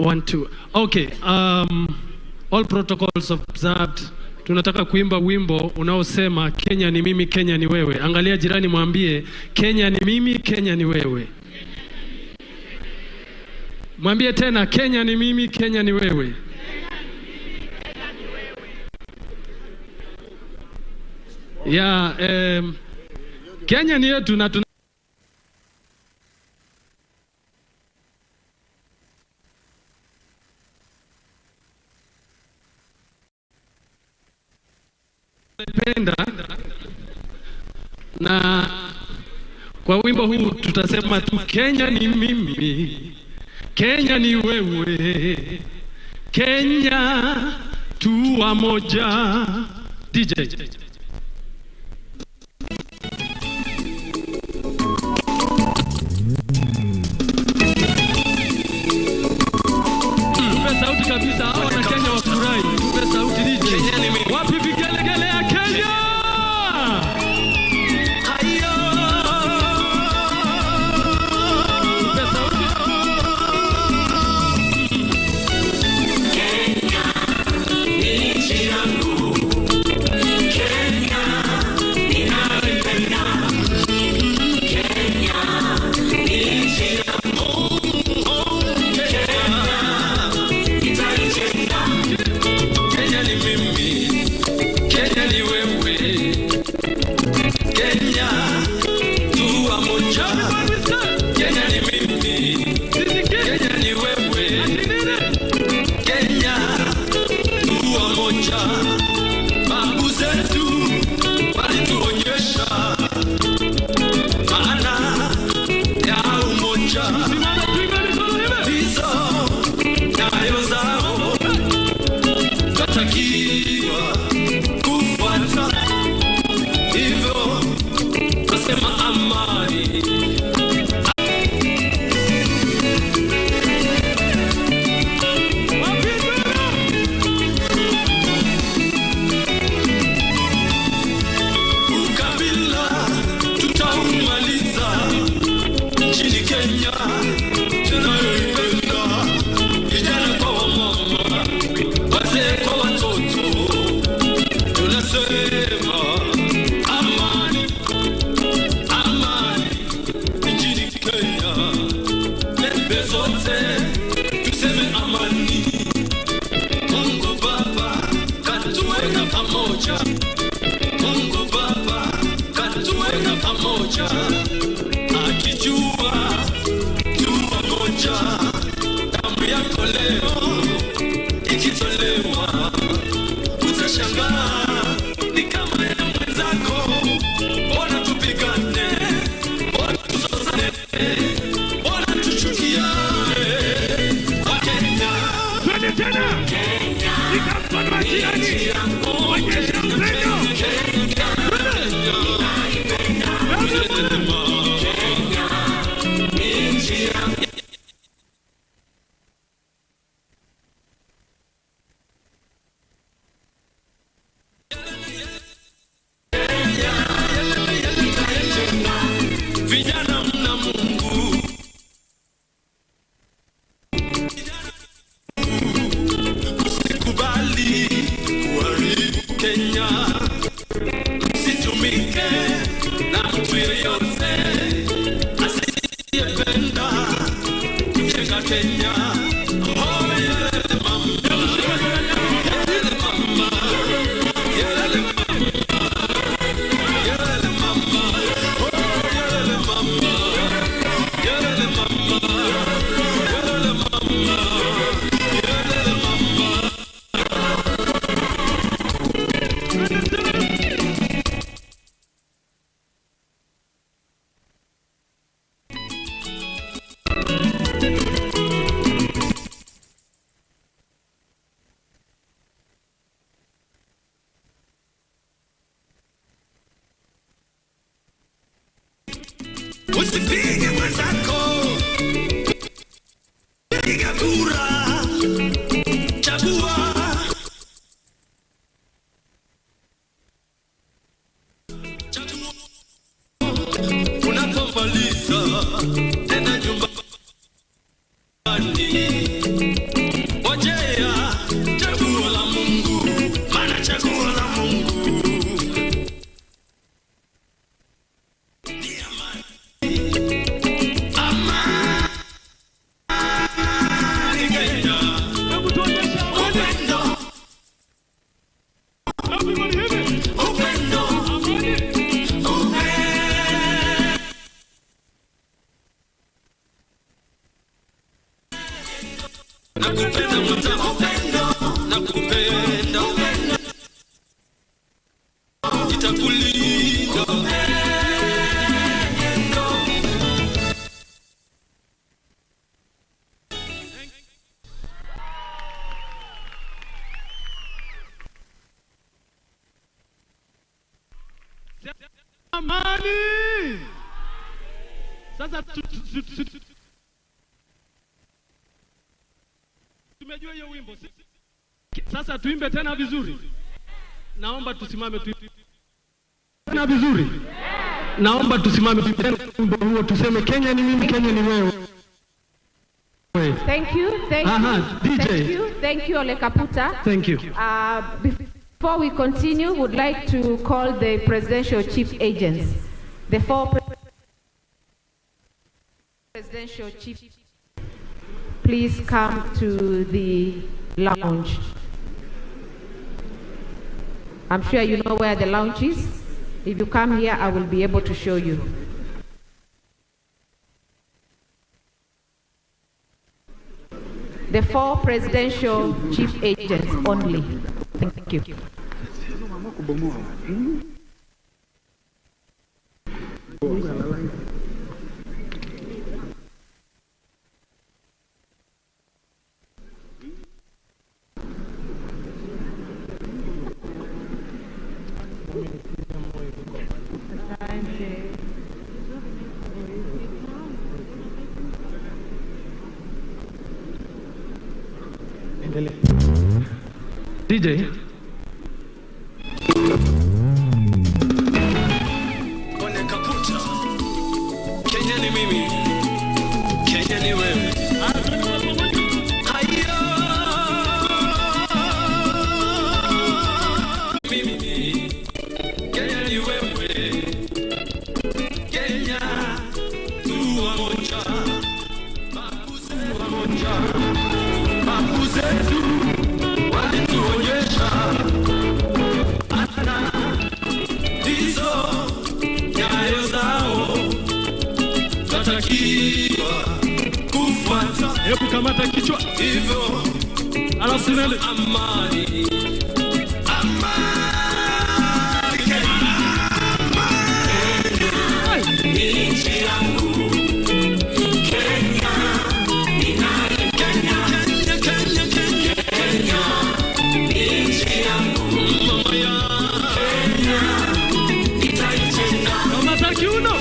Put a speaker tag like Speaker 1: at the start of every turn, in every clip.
Speaker 1: One, two. Okay, all protocols observed. Tunataka kuimba wimbo unaosema Kenya ni mimi, Kenya ni wewe. Angalia jirani, mwambie Kenya ni mimi, Kenya ni wewe. Mwambie tena, Kenya ni mimi, Kenya ni wewe. Ya, Kenya ni yetu na tunapenda, na kwa wimbo huu tutasema tu Kenya ni mimi, Kenya ni wewe, Kenya tuwa moja. DJ. Tupe sauti kabisa, hawa wana Kenya wafurahi. Tupe sauti DJ. Wapi vigelegele ya Kenya? Hayo. Tupe sauti.
Speaker 2: Kenya ni nchi yangu, Kenya ninaipenda, Kenya ni nchi yangu, Kenya nitaijenga.
Speaker 3: Kenya ni mimi, Kenya ni wewe, Kenya tuwa moja. Kenya ni mimi, Kenya ni wewe, Kenya tuwa moja. Babu zetu walituonyesha maana ya umoja, hizo nyayo zao twatakiwa kufuata, hivyo twasema amani. Ukabila tutaumaliza nchini Kenya tunayoipenda, vijana kwa wamama, wazee kwa watoto, tunasema amani, amani nchini Kenya, pembe zote tuseme amani. Mungu Baba katuweka pamoja, Mungu Baba katuweka pamoja, akijua tu pamoja. Damu yako leo ikitolewa, utashangaa ni kama ya mwenzako. Mbona tupigane? Mbona tuzozane? Mbona tuchukiane? Wakenya,
Speaker 4: Twende tena. Shika mkono wa jirani. Onyesha upendo.
Speaker 3: Vijana mna Mungu, usikubali kuharibu Kenya, msitumike na mtu yeyote asiyependa kujenga Kenya. Oh, yelele mama, yelele mama, yelele mama, yelele mama, oh, yelele mama, yelele mama, yelele mama, yelele mama. Usipige mwenzako, piga kura, chagua. Chagua. Unapomaliza tena nyumbani. Nakupenda mwenzangu, nakupenda, nitakulinda.
Speaker 1: Amani. Sasa tumejua hiyo wimbo. Sasa tuimbe tena vizuri. Naomba tusimame tuimbe tena vizuri. Naomba tusimame tuimbe wimbo huo, tuseme Kenya ni mimi, Kenya ni wewe.
Speaker 5: Thank you, thank you,
Speaker 1: DJ.
Speaker 5: Thank you, thank you, Ole Kaputa.
Speaker 1: Thank you.
Speaker 5: Before we continue, would like to call the presidential chief agents. The four presidential chief, please come to the lounge. I'm sure you know where the lounge is. If you come here, I will be able to show you. The four presidential chief agents only. Thank you.
Speaker 1: DJ.
Speaker 3: Ole Kaputa, Kenya ni mimi, Kenya ni wewe. Haya, mimi, Kenya ni wewe. Kenya tuwa moja, babu zetu moja, babu zetu walituonyesha ana ndizo nyayo zao, tatakiwa kufuata.
Speaker 1: Hebu kamata kichwa
Speaker 3: hivyo,
Speaker 1: alafu nele
Speaker 3: amani, amani Kenya, amani nchi yangu Kenya, ninaye Kenya, Kenya, Kenya, Kenya, Kenya nchi yangu mama ya Kenya, nitaijenga.
Speaker 1: Kamata kiuno.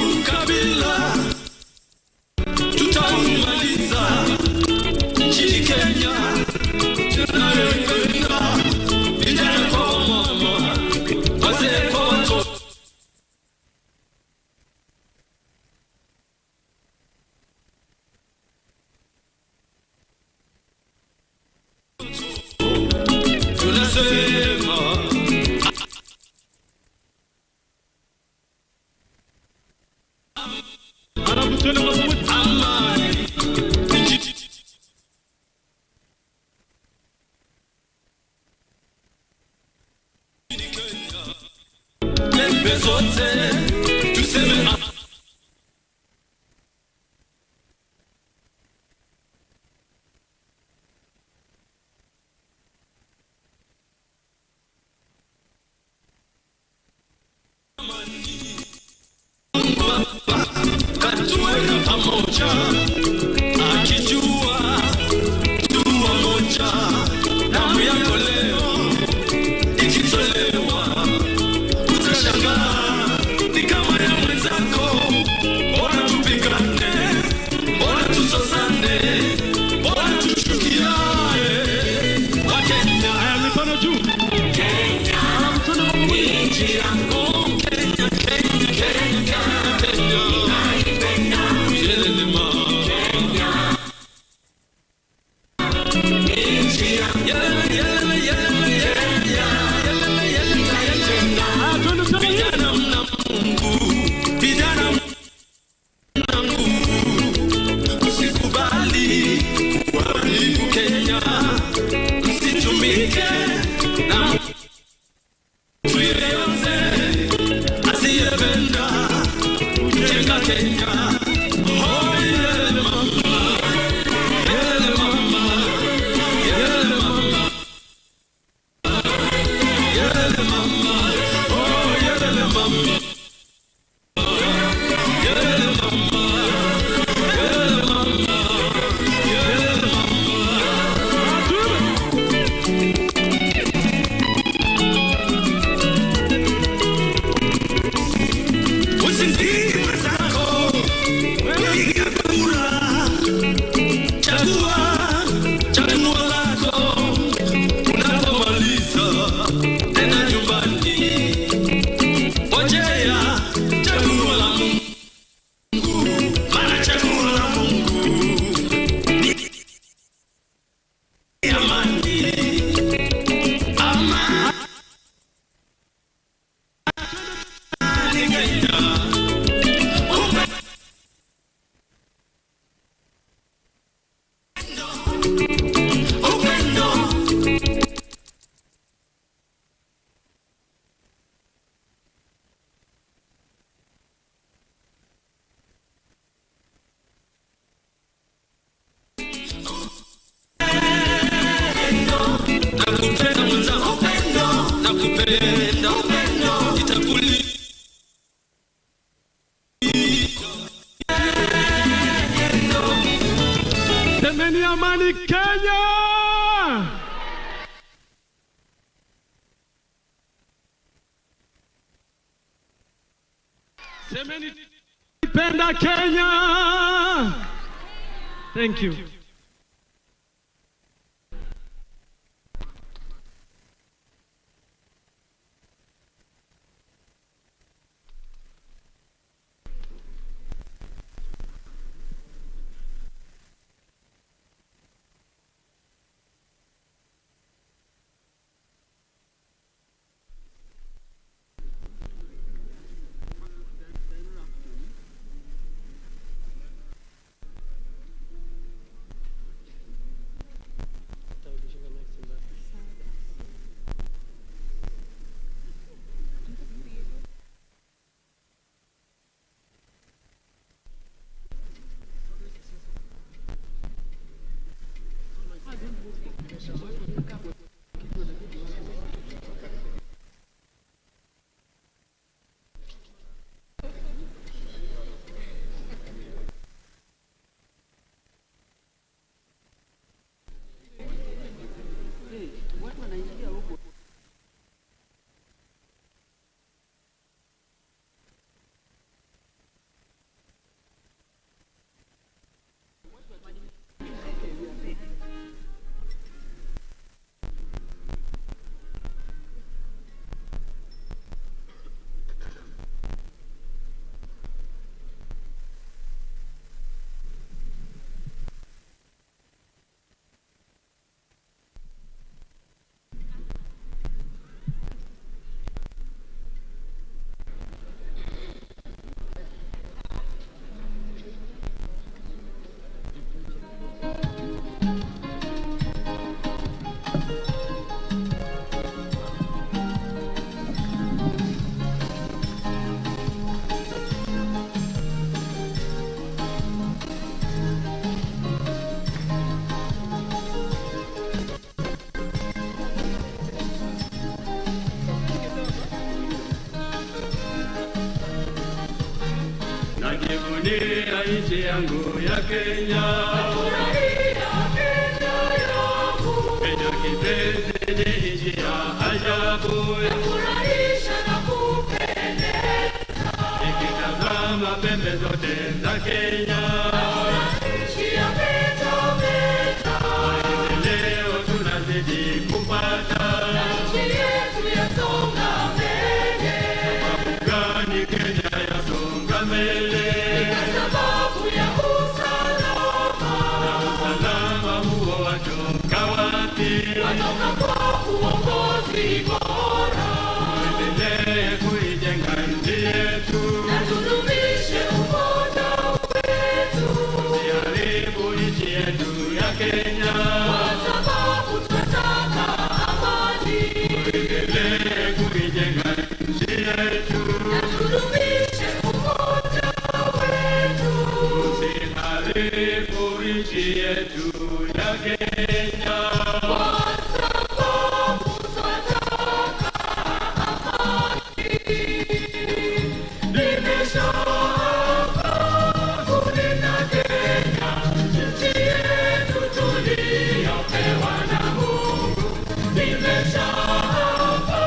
Speaker 3: Ukabila tutaumaliza nchini Kenya, tunayoipenda, vijana kwa wamama, wazee kwa watoto. Tunasema
Speaker 1: Alafu tuende kwa pamoja.
Speaker 3: amani nchini Kenya, pembe zote tuseme amani. Mungu katuweka pamoja, akijua tuwa moja. Damu yako leo ikitolewa, utashangaa ni kama ya mwenzako. Mbona tupigane? Mbona tusosane? Mbona Kenya. Oh, yelele mama, yelele mama, yelele mama, yelele mama, oh, yelele mama, yelele mama, yelele mama, yelele mama. Usindiwe zako, piga kura, chagua, chaguo lako, unapomaliza tena nyumbani, ngojea chaguo la Mungu, maana chaguo la Mungu ni amani, amani Kenya. Upendo, nakupenda mwenzangu, upendo, nakupenda, upendo, nitakulinda.
Speaker 1: Semeni amani Kenya! Semeni penda Kenya! Thank you.
Speaker 3: Najivunia nchi yangu ya Kenya. Kenya kipenzi ni nchi ya ajabu. Nikitazama pembe zote za Kenya, maendeleo tunazidi kupata. Sababu gani Kenya yasonga mbele? Na usalama huo watoka wapi? Tuendelee kuijenga nchi yetu. Karibu nchi yetu ya Kenya.
Speaker 2: Kwa sababu twataka amani. Nimeshaapa kulinda Kenya, nchi yetu tuliyopewa na Mungu. Nimeshaapa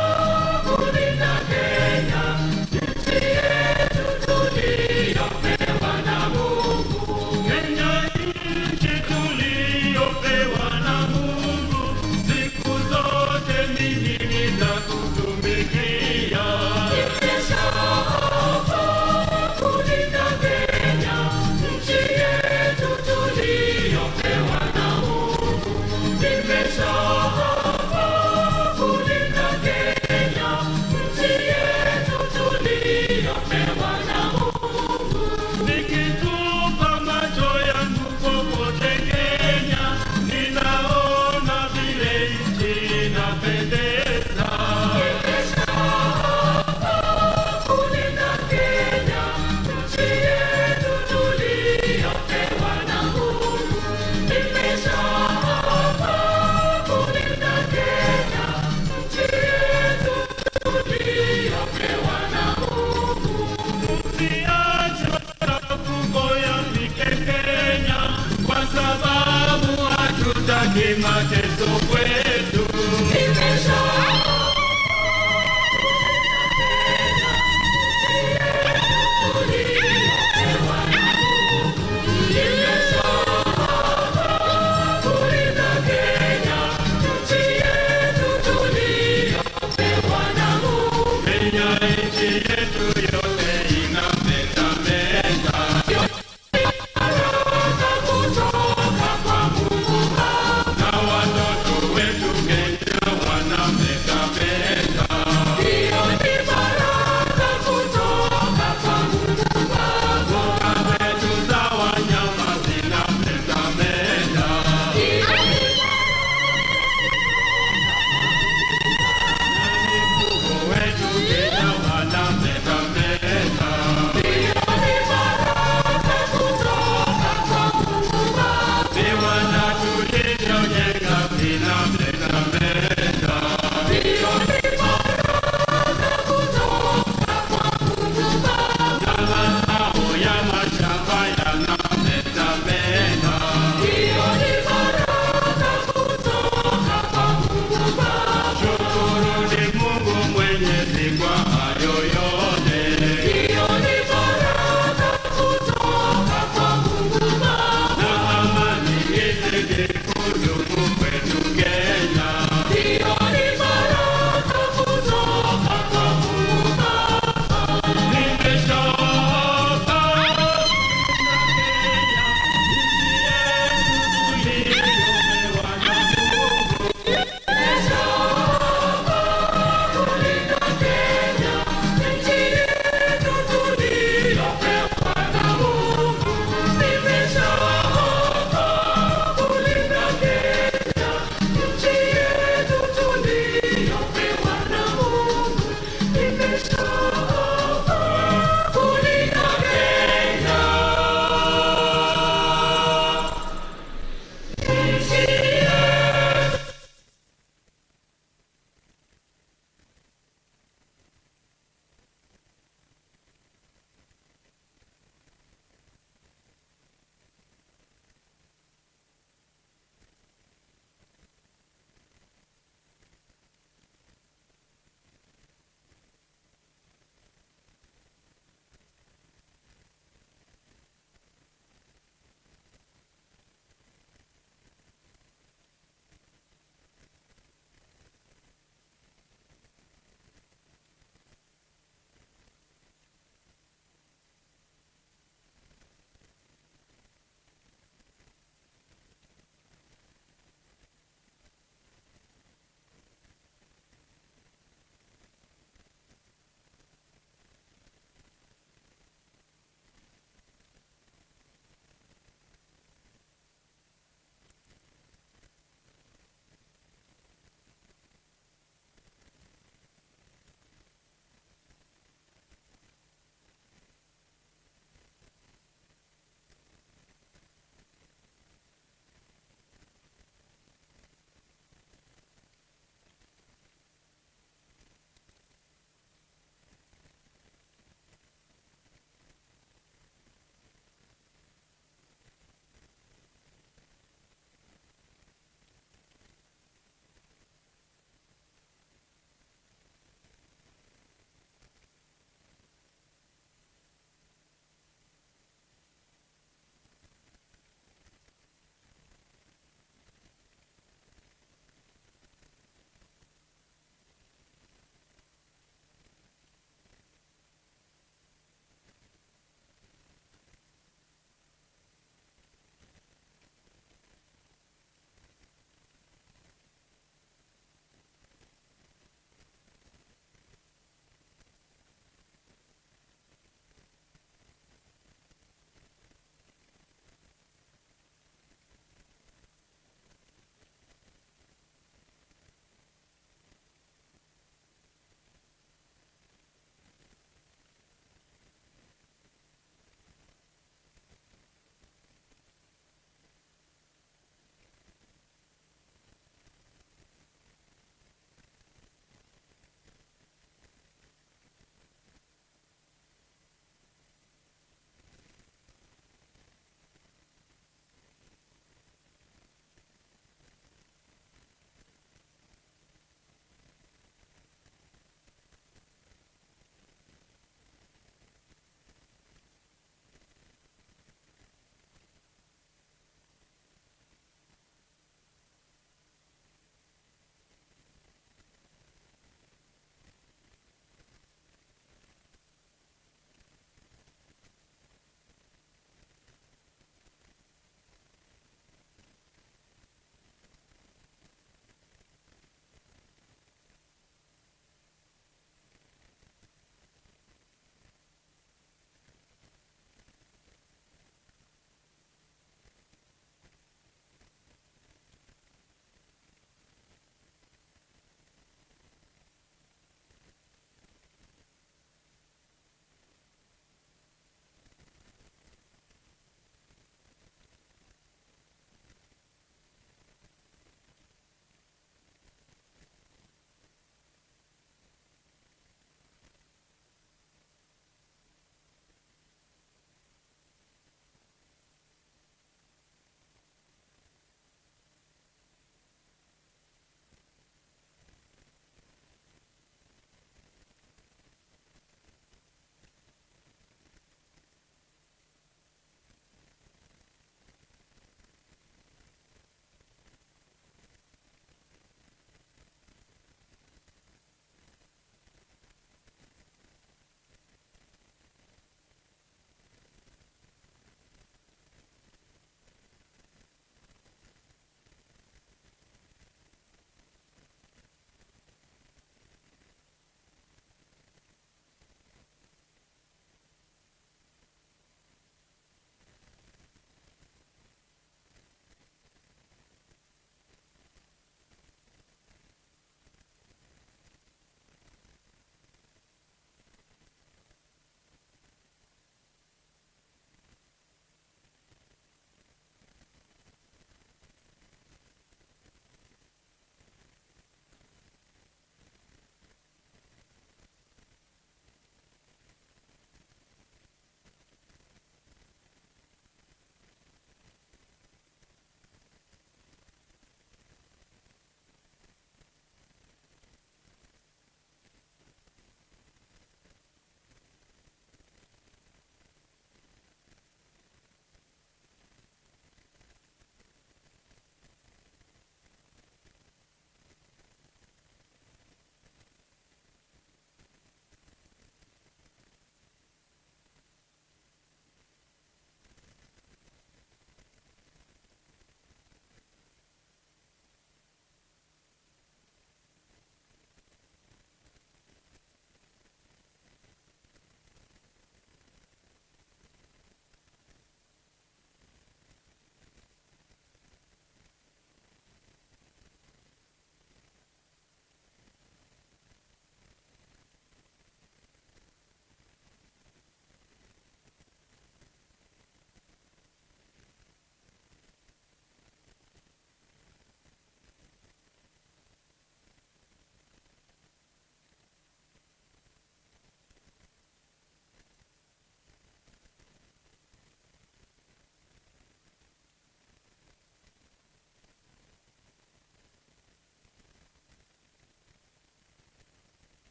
Speaker 2: kulinda Kenya, nchi yetu tuliyopewa na Mungu.
Speaker 3: Kenya nchi tuliyopewa na Mungu, siku zote mimi nitakutumikia.
Speaker 2: Nimeshaapa kulinda Kenya, nchi yetu tuliyopewa na Mungu. Nimeshaapa kulinda Kenya, nchi yetu tuliyopewa na Mungu.
Speaker 3: Nikitupa macho yangu popote Kenya, ninaona vile nchi inapendeza.
Speaker 2: Nimeshaapa kulinda Kenya, nchi yetu tuliyopewa na Mungu. Nimeshaapa kulinda Kenya, nchi yetu tuliyopewa na Mungu.
Speaker 3: Usiache machafuko yafike Kenya, kwa sababu hatutaki mateso kwetu.
Speaker 2: Nimeshaapa Kenya, nchi yetu tuliyopewa na Mungu. Nimeshaapa kulinda Kenya, nchi yetu tuliyopewa na Mungu.
Speaker 3: Kenya nchi yetu yote inametameta.
Speaker 2: Baraka kutoka kwa Mungu Baba.
Speaker 3: Na watoto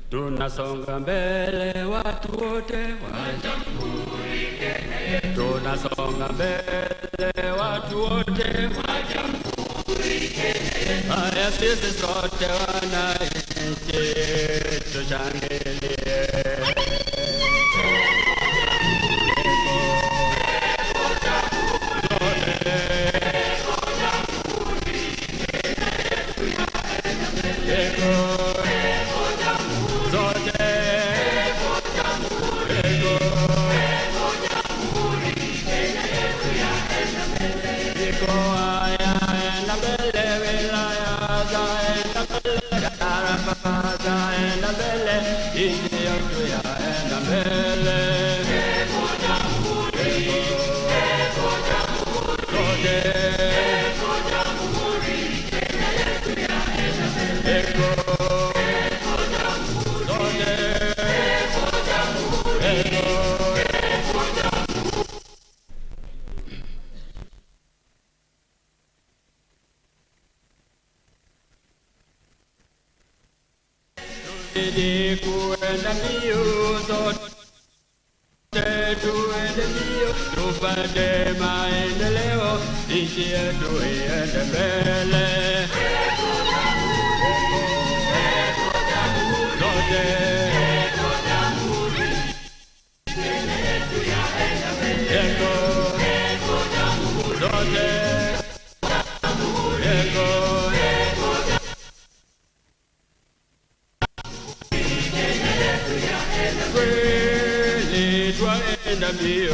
Speaker 3: Tunasonga mbele watu wote wa Jamhuri Kenya yetu. Tunasonga mbele watu wote wa Jamhuri Kenya yetu. Haya sisi sote wananchi tushangilie. Tupate maendeleo, nchi yetu iende mbele. Zote Eko zote Eko. Kweli twaenda mbio.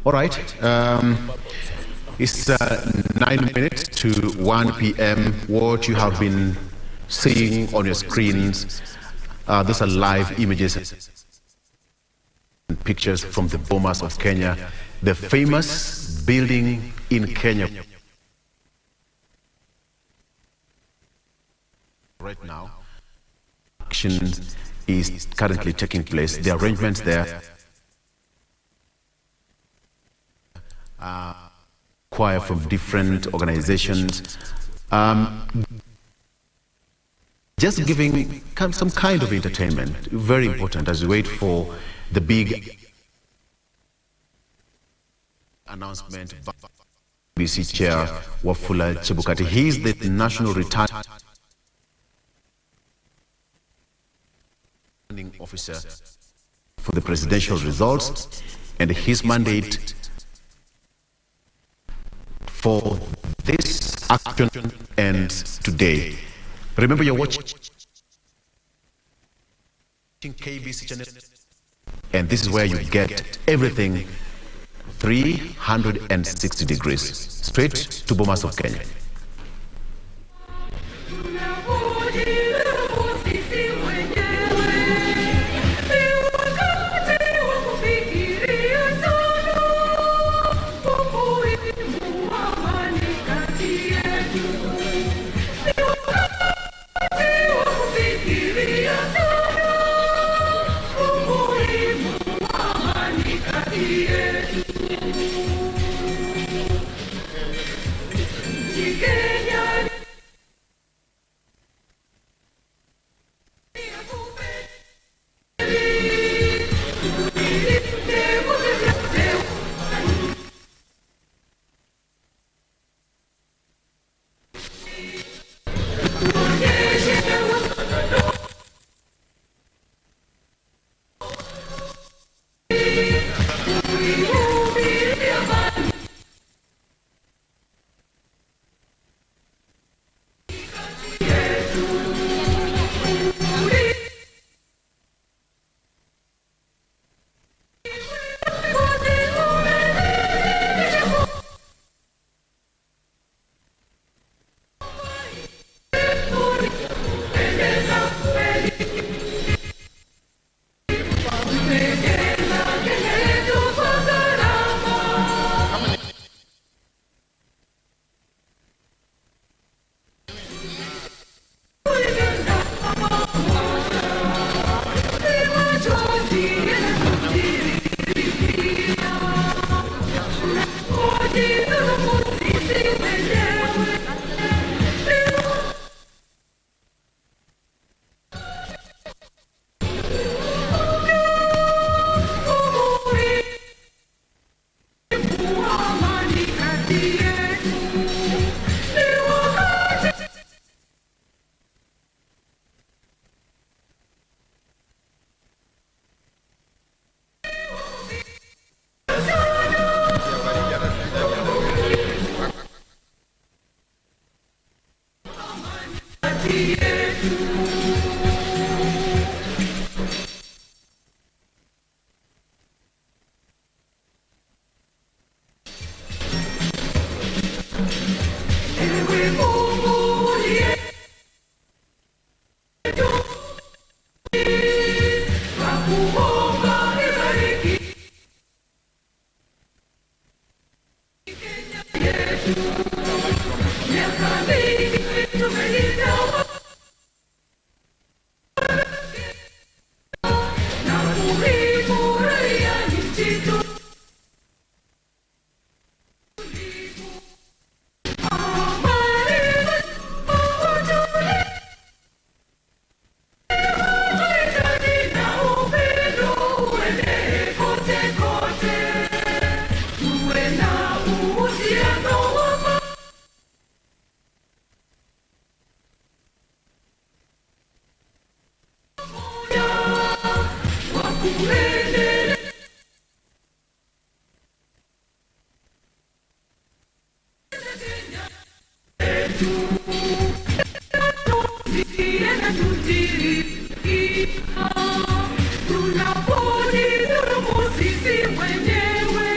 Speaker 6: All right. It's 9:55 p.m. What you have been seeing on your screens, those are live images and pictures from the Bomas of Kenya, the famous building in Kenya. Right now, action is currently taking place. The arrangements there choir from different organizations, just giving some kind of entertainment, very important as we wait for the big announcement by IEBC Chair Wafula Chebukati. He is the National Returning Officer for the presidential results, and his mandate for this action ends today. Remember, you're watching KBC channel, and this is where you get everything 360 degrees, straight to Bomas of Kenya.
Speaker 2: Tunapojidhulumu sisi wenyewe.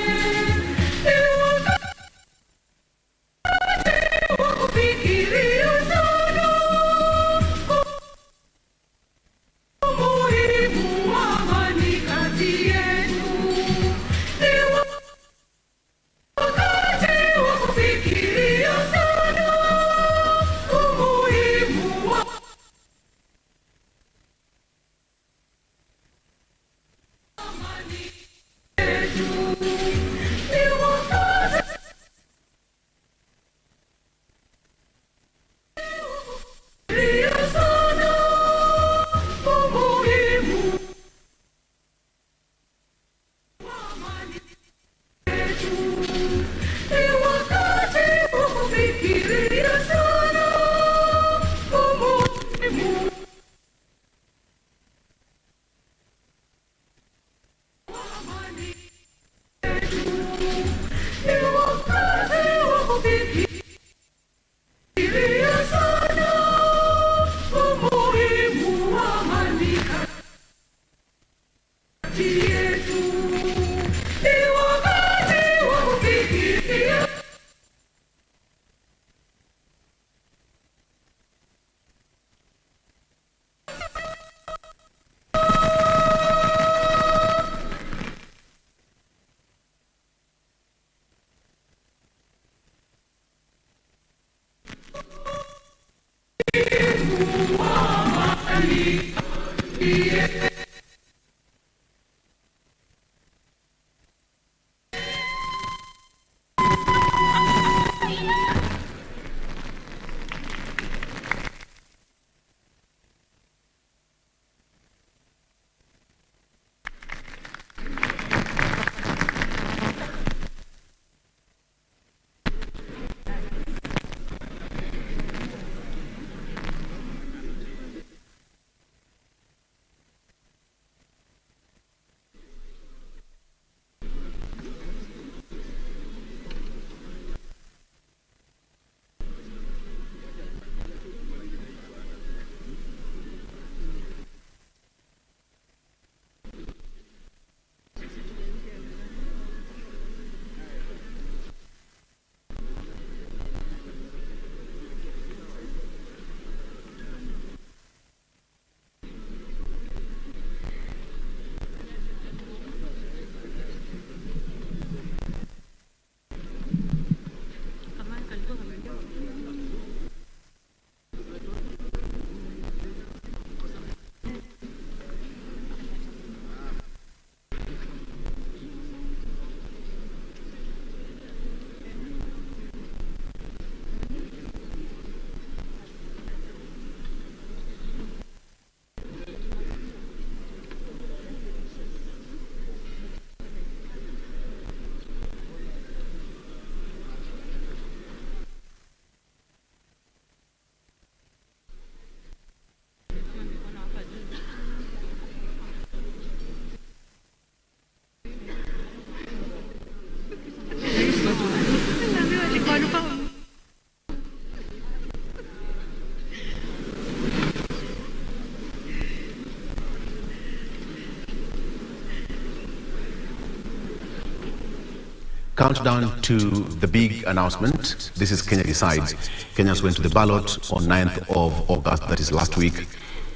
Speaker 6: Countdown to the big announcement. This is Kenya Decides. Kenyans went to the ballot on 9th of August, that is last week.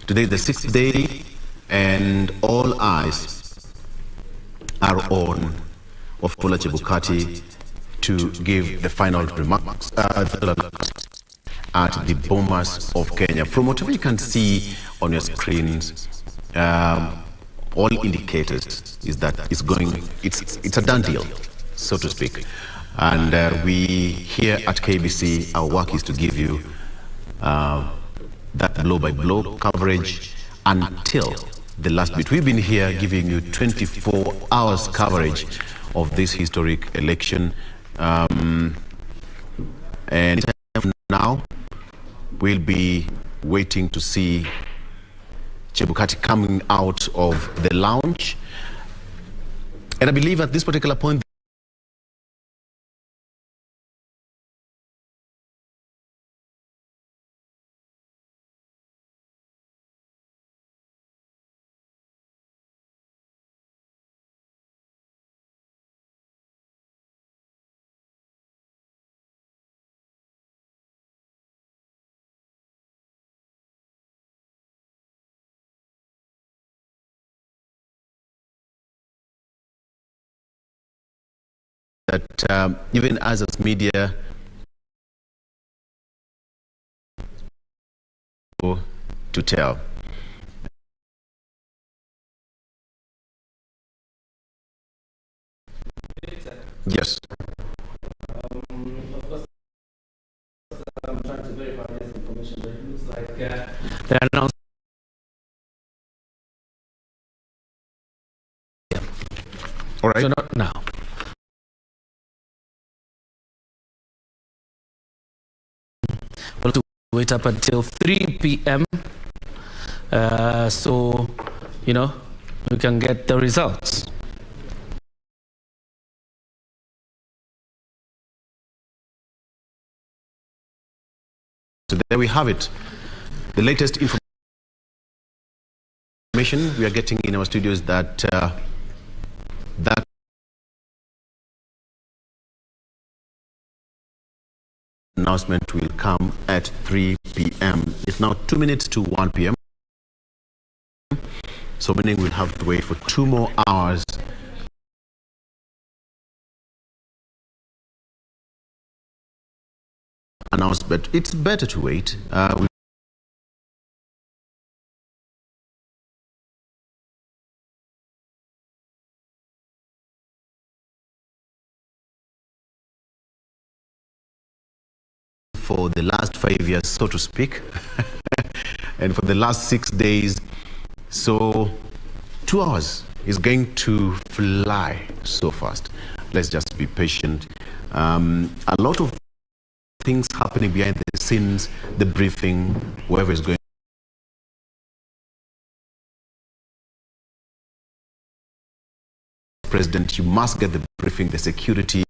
Speaker 6: Today is the sixth day, and all eyes are on Wafula Chebukati to give the final remarks at the Bomas of Kenya. From whatever you can see on your screens, all indicators is that it's going, it's a done deal, so to speak. And we here at KBC, our work is to give you that blow-by-blow coverage until the last bit. We've been here giving you 24 hours coverage of this historic election. And now we'll be waiting to see Chebukati coming out of the lounge. And I believe at this particular point, that even as media to tell. Yes.
Speaker 7: Of course, I'm trying to verify this information, but it looks like the announcement.
Speaker 6: All right.
Speaker 7: So not now. We'll have to wait up until 3 p.m. So, you know, we can get the results.
Speaker 6: So there we have it. The latest information we are getting in our studios that that announcement will come at 3 p.m. It's now 2 minutes to 1 p.m. So meaning we'll have to wait for 2 more hours. Announced, but it's better to wait. We for the last 5 years, so to speak, and for the last 6 days. So 2 hours is going to fly so fast. Let's just be patient. A lot of things happening behind the scenes, the briefing, whoever is going. President, you must get the briefing, the security.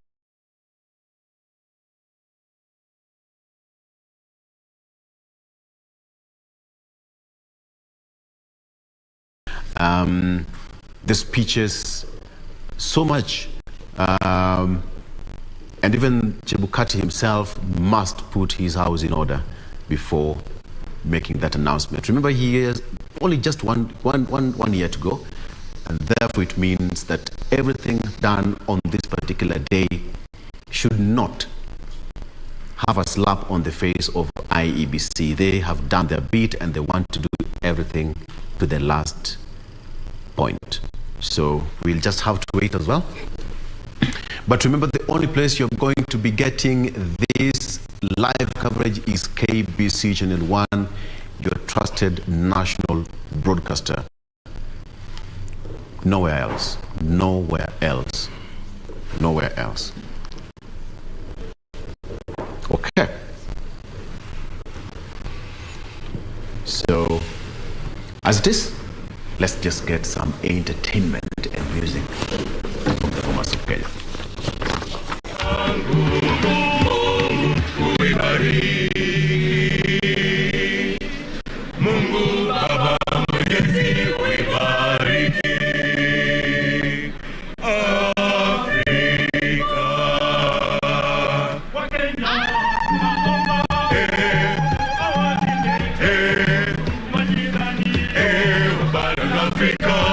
Speaker 6: The speeches, so much. And even Chebukati himself must put his house in order before making that announcement. Remember, he has only just one year to go, and therefore it means that everything done on this particular day should not have a slap on the face of IEBC. They have done their bit and they want to do everything to the last point. So we'll just have to wait as well. But remember, the only place you're going to be getting this live coverage is KBC Channel 1, your trusted national broadcaster. Nowhere else. Nowhere else. Nowhere else. Okay. So, as it is, let's just get some entertainment and music from the Bomas of Kenya.
Speaker 2: Mungu Baba Mwenyezi uibariki Afrika. Wakenya tunaomba awalinde majirani bara la Afrika.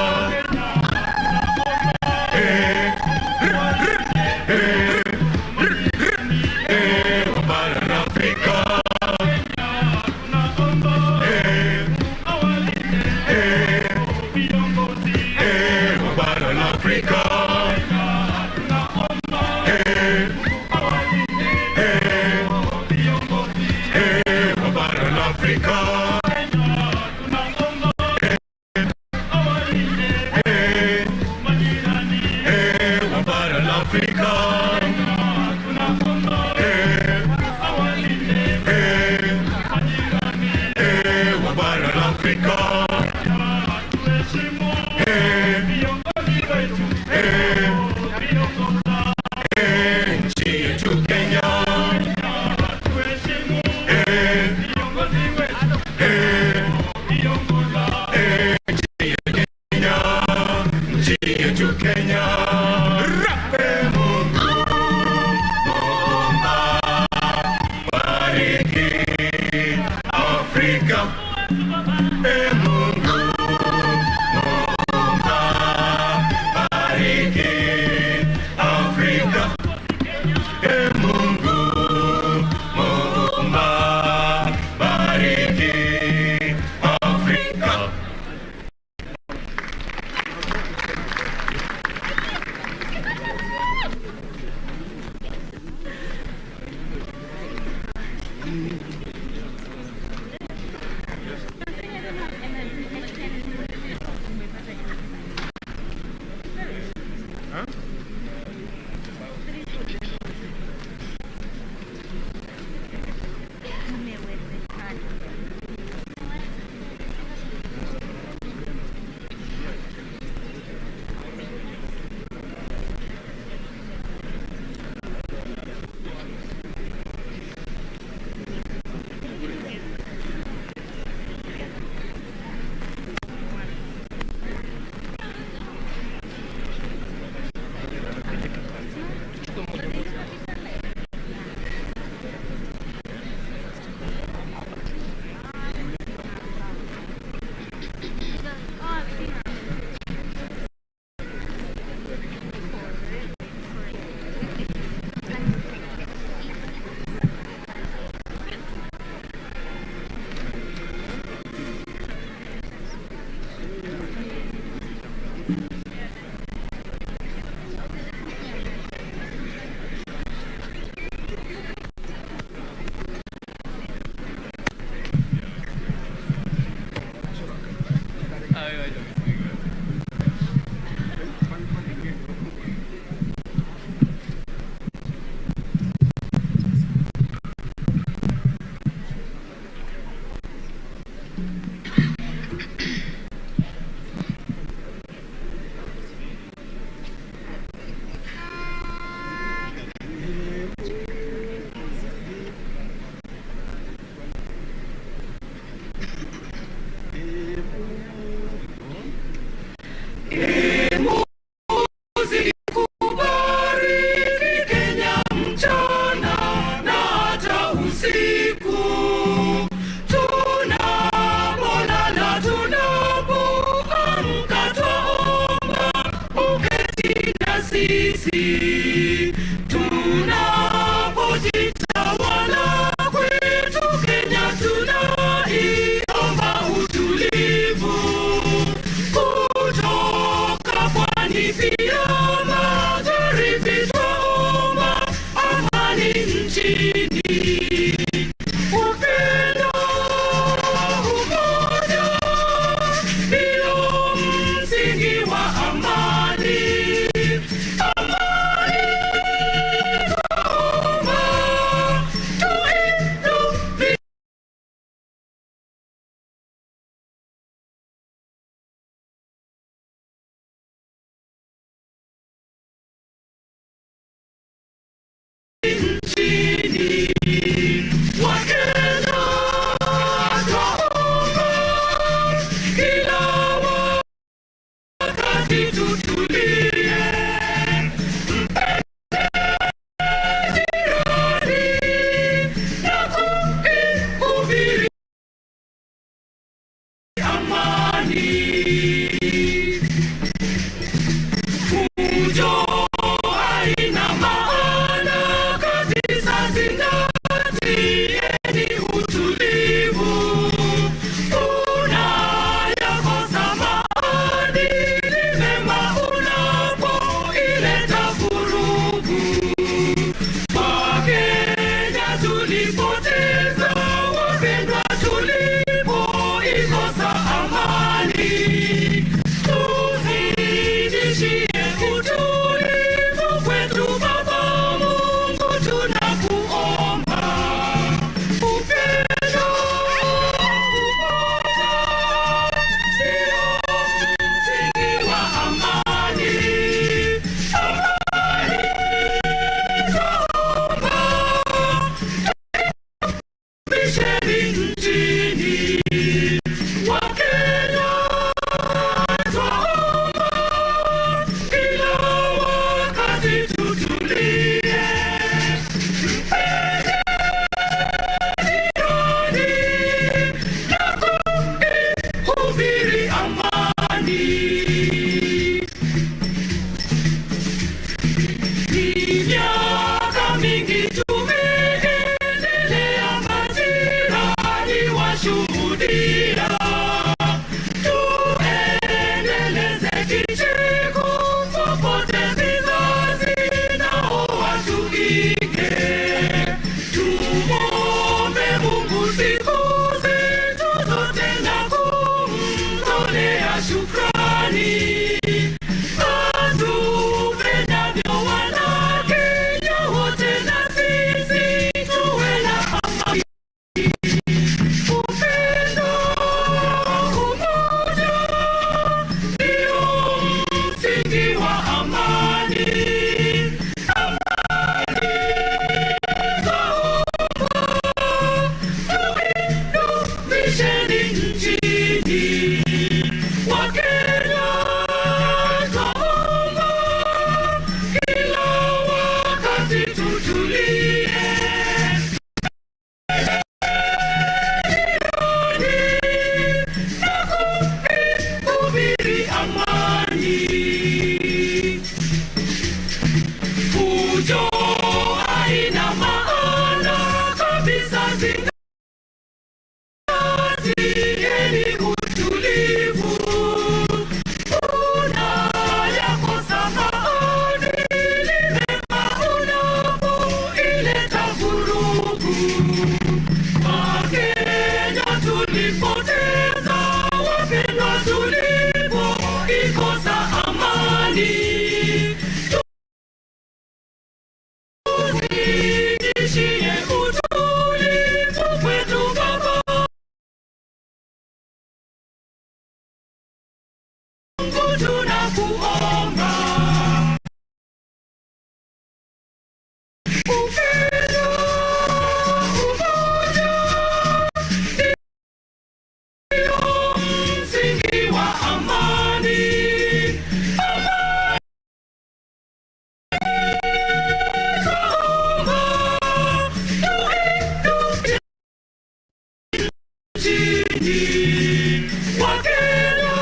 Speaker 2: Wakenya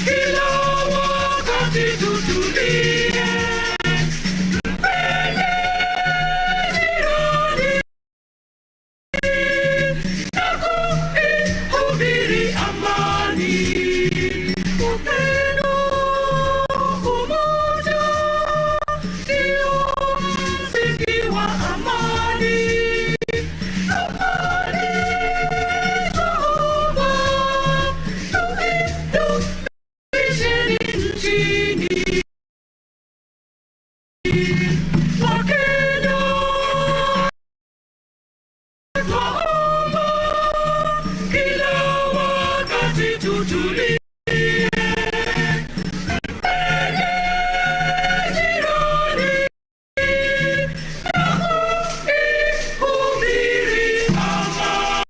Speaker 2: kila wakati tutulie, mpende jirani na kuihubiri amani, upendo, umoja ndio msingi wa amani. Amani twaomba tuidumisheni nchini. Wakenya twaomba kila wakati tutulie, mpende jirani na kuihubiri amani.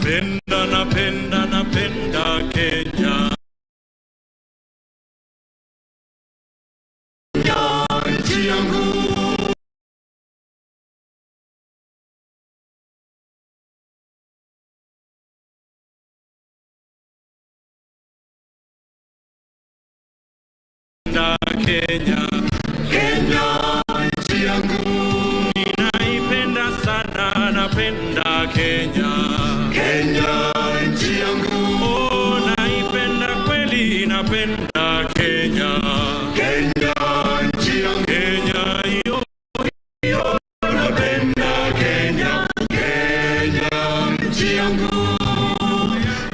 Speaker 2: Penda na penda na penda Kenya. Nchi yangu. napenda Kenya. Kenya nchi yangu, ninaipenda sana, napenda Kenya. Kenya nchi yangu, oh, naipenda kweli, napenda Kenya. Kenya nchi yangu, Kenya yo yo, napenda Kenya. Kenya nchi yangu,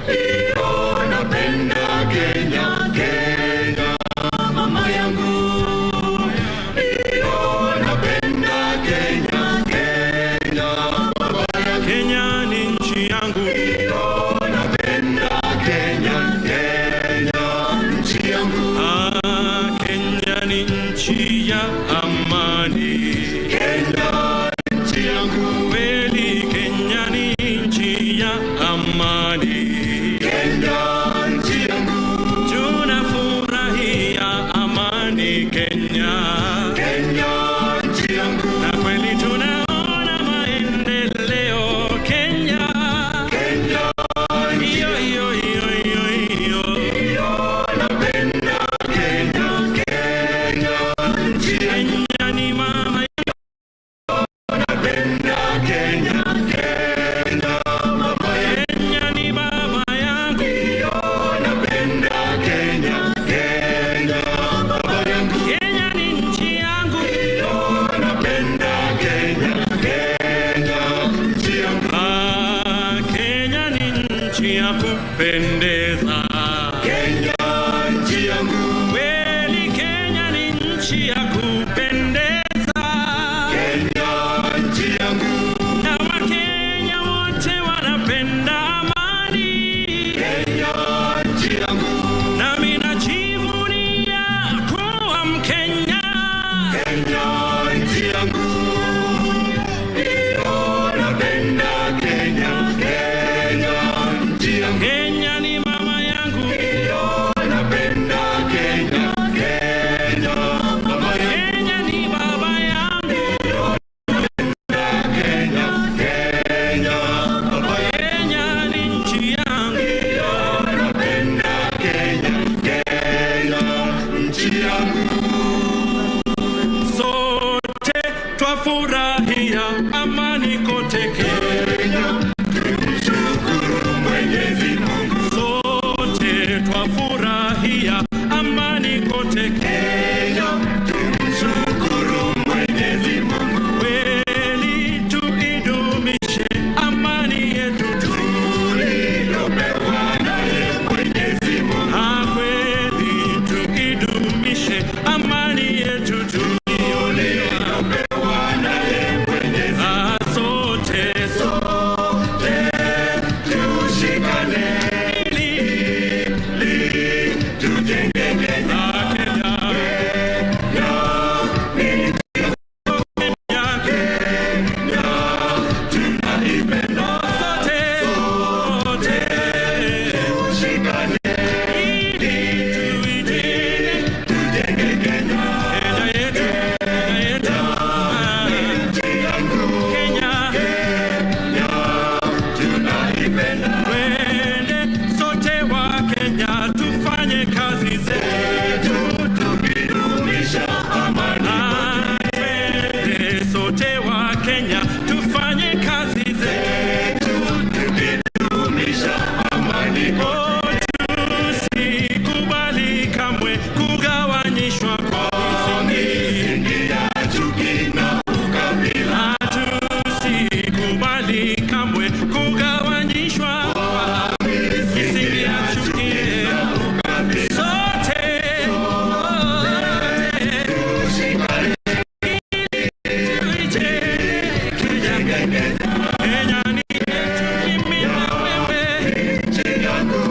Speaker 2: yo napenda Kenya. Kenya mama yangu, yo napenda Kenya. Kenya baba yangu, Kenya ni nchi yangu, yo napenda Kenya. Kenya nchi yangu, ah, Kenya ni nchi ya amani. Kenya nchi yangu, kweli Kenya ni nchi ya amani. Kenya nchi yangu, tunafurahia amani Kenya. Kenya nchi yangu, na kweli tunaona maendeleo Kenya. Kenya iyo iyo iyo iyo iyo, iyo napenda Kenya. Kenya nchi yangu, Kenya ni mama, napenda Kenya. Kenya mama yangu, Kenya ni baba yangu, iyo napenda Kenya. Kenya baba yangu, Kenya ni nchi yangu, iyo napenda Kenya. Kenya nchi yangu, ah, Kenya ni nchi ya kupendeza. Kenya nchi yangu, kweli Kenya ni nchi ya kupendeza. Kenya nchi yangu, na Wakenya wote wanapenda amani. Kenya nchi yangu, nami najivunia kuwa Mkenya. Kenya nchi yangu, iyo napenda Kenya. Kenya nchi yangu, Kenya ni mama yangu, iyo napenda Kenya. Kenya mama yangu, Kenya ni baba yangu, iyo napenda Kenya. Kenya baba yangu, Kenya ni nchi yangu, iyo napenda Kenya. Kenya nchi yangu, sote twafurahia amani kote Kenya. Tumshukuru Mwenyezi Mungu, sote twafurahia amani kote Kenya. Tumshukuru Mwenyezi Mungu, kweli tuidumishe amani yetu tuliyopewa naye Mwenyezi Mungu. Ah, kweli tuidumishe amani yetu tuliyopewa naye Mwenyezi. Ah, sote sote tushikane ili tujenge Kenya. Kenya, Kenya ni Kenya, tunaipenda sote sote tushikane ili tujenge Kenya. Kenya yetu, Kenya yetu, nchi yangu Kenya, Kenya tunaipenda. Twende sote wa Kenya tufanye kazi zetu tukidumisha amani. Twende sote wa Kenya tufanye kazi zetu tukidumisha amani. Oh, tusikubali kamwe kugawanyishwa kwa misingi ya chuki na ukabila. Tusikubali kamwe kugawanyishwa kwa misingi ya chuki na ukabila. Sote sote tushikane Kenya ni yetu, mimi na wewe. Nchi yangu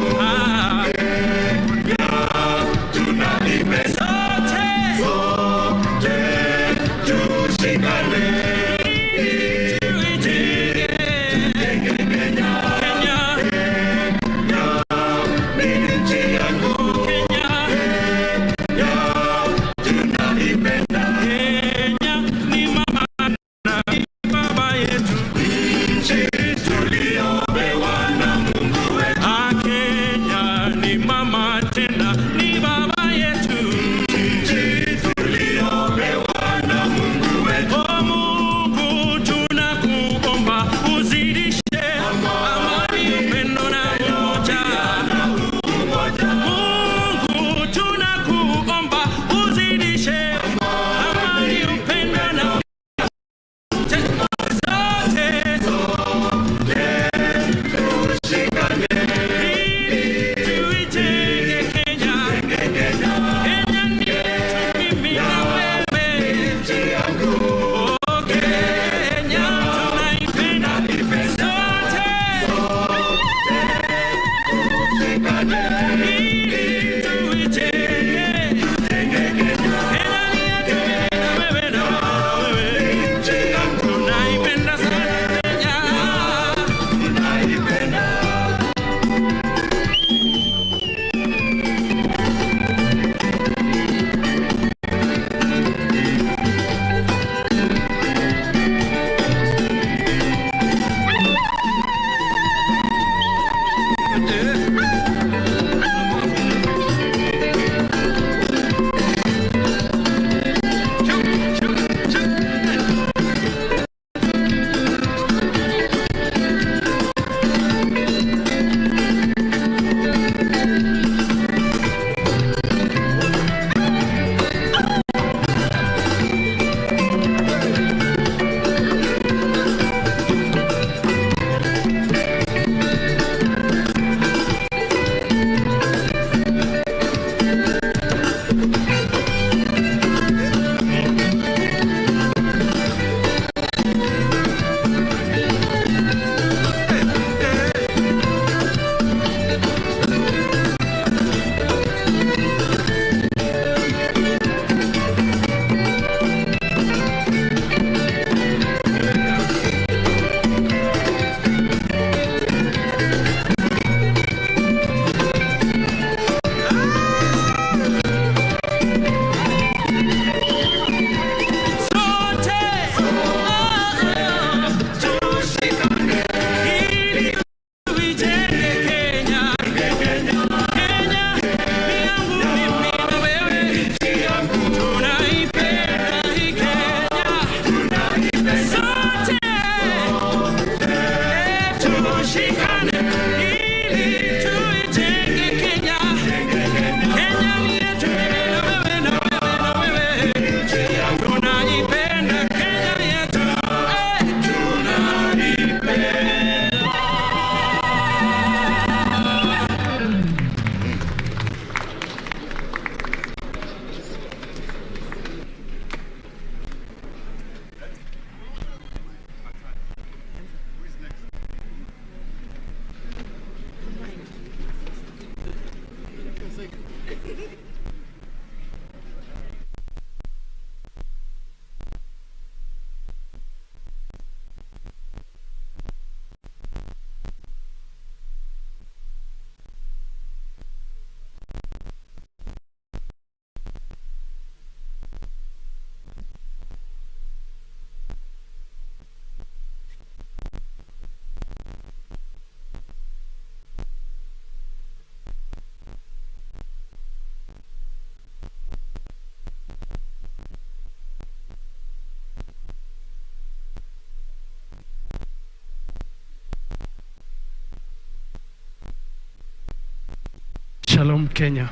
Speaker 1: Shalom Kenya.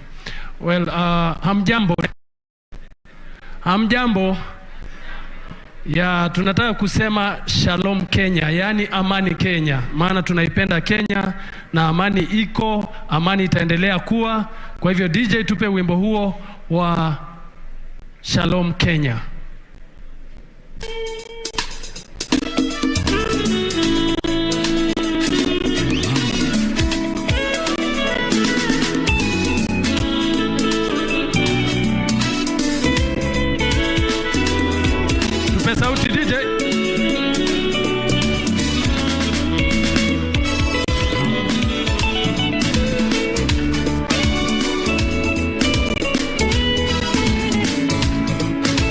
Speaker 1: Well, hamjambo. Hamjambo. Ya, tunataka kusema Shalom Kenya, yani amani Kenya. Maana tunaipenda Kenya na amani iko, amani itaendelea kuwa. Kwa hivyo DJ tupe wimbo huo wa Shalom Kenya. Tupe sauti DJ.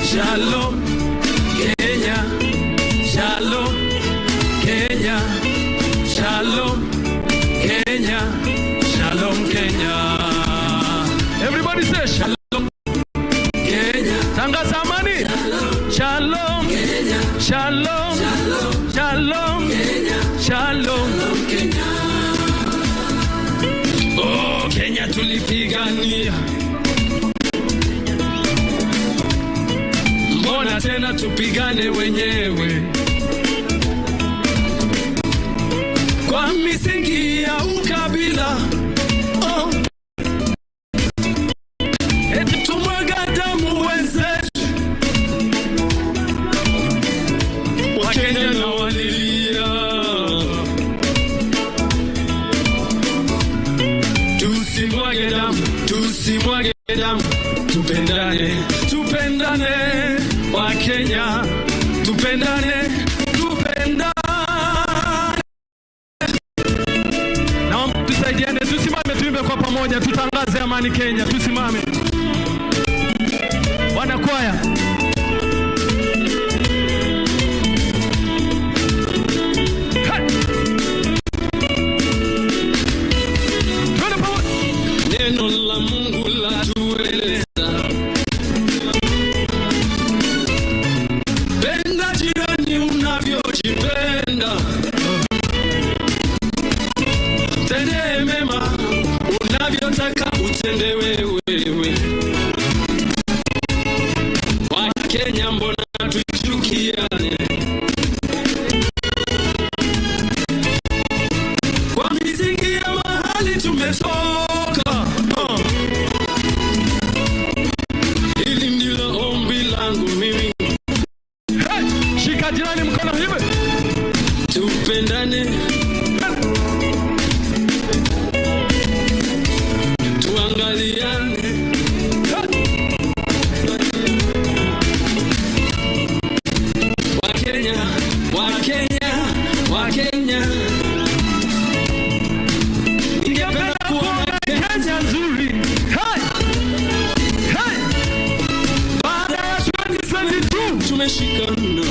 Speaker 3: Shalom Kenya, Shalom Kenya, Shalom Kenya, Shalom Kenya.
Speaker 1: Everybody say Shalom
Speaker 3: Kenya,
Speaker 1: Tangaza amani. Shalom
Speaker 3: Kenya,
Speaker 1: Shalom Shalom
Speaker 3: Kenya,
Speaker 1: Shalom
Speaker 3: Kenya. Oh Kenya tulipigania, mbona tena tupigane wenyewe kwa misingi ya ukabila? Oh, eti tumwaga damu wenzetu, Wakenya na walilia, tusimwage damu, tusimwage damu, tupendane, tupendane Wakenya, tupendane, tupendane.
Speaker 1: Naomba tusaidiane, tusimame tuimbe kwa pamoja, tutangaze amani Kenya, tusimame. Wanakwaya. Hey! Twende pamoja.
Speaker 3: Neno la Mungu latueleza, penda jirani unavyojipenda, tendee mema unavyotaka utendewe wewe. Wakenya, mbona tuchukiane kwa misingi ya mahali tumetoka? Oh. Hili ndilo ombi langu mimi,
Speaker 1: Hey! Shika jirani mkono hivi.
Speaker 3: tupendane, tuangaliane, Wakenya, Wakenya, Wakenya, ningependa kuona
Speaker 1: Kenya nzuri. Hey! Hey!
Speaker 3: baada ya
Speaker 1: 2022
Speaker 3: tumeshikana.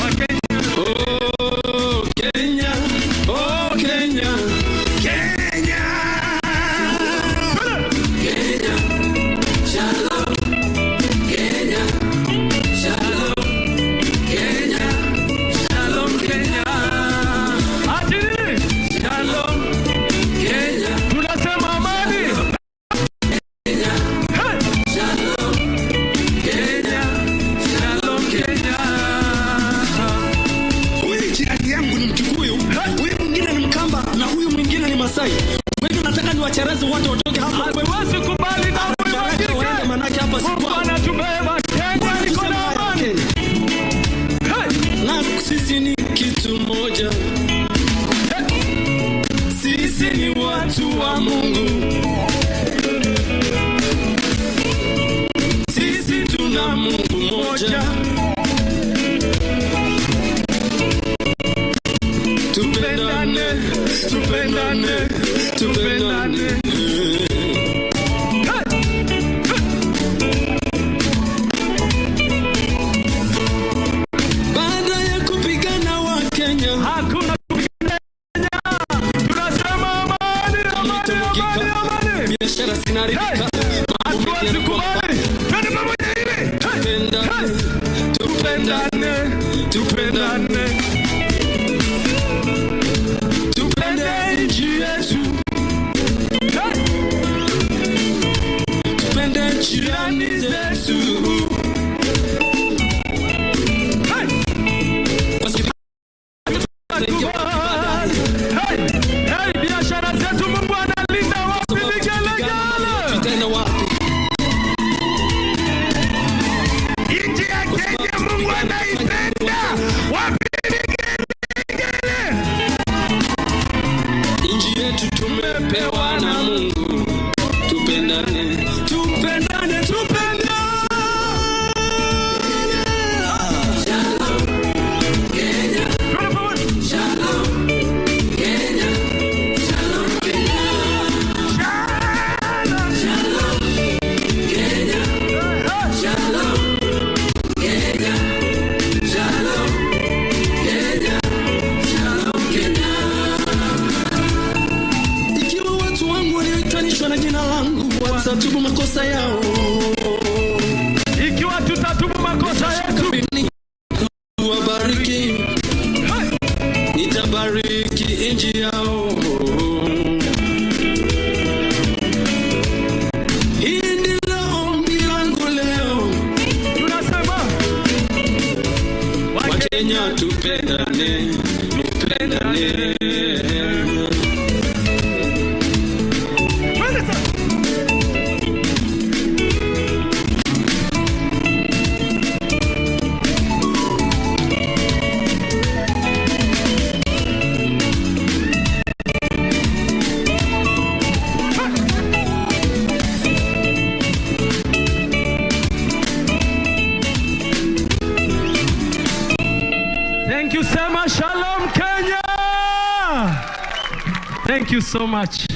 Speaker 1: Wakenya.
Speaker 3: Oh Kenya, oh Kenya, Kenya, Kenya, Shalom, Kenya, Shalom, Kenya, Shalom Kenya,
Speaker 1: Ati nini?
Speaker 3: Shalom Kenya,
Speaker 1: Tunasema amani. Hey!
Speaker 3: Shalom Kenya, Shalom Kenya.
Speaker 8: Huyu jirani yangu ni Mkikuyu, huyu mwingine ni Mkamba na huyu mwingine ni Masai. Kwa hivyo nataka niwacharaze wote watoke hapa.
Speaker 1: Hatuwezi kubali damu
Speaker 8: Haraka waende,
Speaker 1: imwagike.
Speaker 8: manake hapa si
Speaker 1: Mungu
Speaker 8: kwao.
Speaker 1: anatubeba. Kenya iko na amani. Hey!
Speaker 3: Na sisi ni kitu moja, sisi ni watu wa Mungu, sisi tuna Mungu mmoja. Tupendane, tupendane, tupendane. Baada ya kupigana wa Kenya,
Speaker 1: Hakuna kupigana. Tunasema amani, amani, amani, amani.
Speaker 3: biashara zinaharibika, mambo mengi
Speaker 1: Hatuwezi
Speaker 3: yanakuwa
Speaker 1: kubali. Twende pamoja hivi. Hey!
Speaker 3: Tupendane, tupendane, tupendane, tupende nchi yetu. yetu tumepewa na Mungu. Tupendane, tupendane, tupendane. Shalom Kenya, Shalom Kenya, Shalom Kenya, Shalom Kenya, Shalom Kenya, Shalom Kenya, Shalom Kenya. Ikiwa watu wangu walioitanishwa na jina langu watatubu makosa yao,
Speaker 1: Ikiwa tutatubu makosa yetu,
Speaker 3: wabariki, nitabariki nchi yao. Hii ndilo ombi langu leo,
Speaker 1: tunasema
Speaker 3: Wakenya tupendane, tupendane.
Speaker 4: Twende sasa.
Speaker 1: Thank you so much. Shalom Kenya. Thank you so much.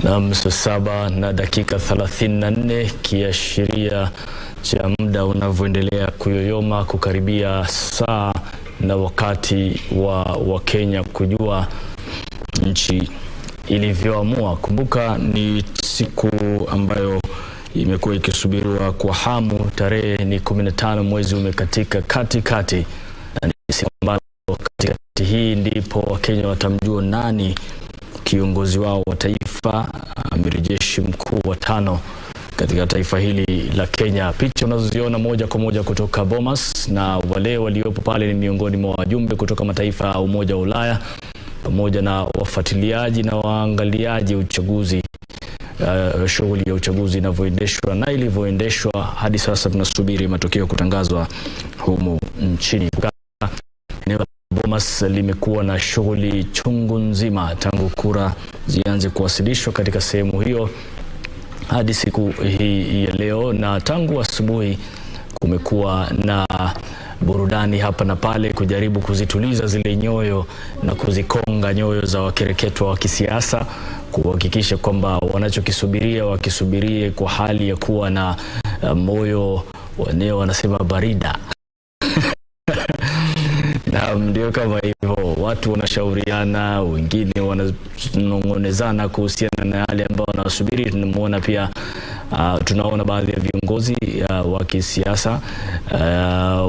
Speaker 9: Naam, saa 7:34, kiashiria cha muda unavyoendelea kuyoyoma kukaribia saa na wakati wa Wakenya kujua nchi ilivyoamua. Kumbuka ni siku ambayo imekuwa ikisubiriwa kwa hamu. Tarehe ni 15, mwezi umekatika katikati, na ni siku ambayo katikati hii ndipo Wakenya watamjua nani kiongozi wao wa taifa, amiri jeshi mkuu wa 5 katika taifa hili la Kenya. Picha unazoziona moja kwa moja kutoka Bomas, na wale waliopo pale ni miongoni mwa wajumbe kutoka mataifa ya Umoja wa Ulaya pamoja na wafuatiliaji na waangaliaji uchaguzi, shughuli ya uchaguzi inavyoendeshwa na ilivyoendeshwa hadi sasa. Tunasubiri matokeo kutangazwa humu nchini. Eneo la Bomas limekuwa na shughuli chungu nzima tangu kura zianze kuwasilishwa katika sehemu hiyo hadi siku hii ya leo, na tangu asubuhi kumekuwa na burudani hapa na pale kujaribu kuzituliza zile nyoyo na kuzikonga nyoyo za wakereketwa wa kisiasa, kuhakikisha kwamba wanachokisubiria wakisubirie kwa hali ya kuwa na moyo wenyewe wanasema barida. Na ndio kama hivyo, watu wanashauriana, wengine wananongonezana kuhusiana na yale ambayo wanasubiri. Tunamuona pia tunaona baadhi ya viongozi wa kisiasa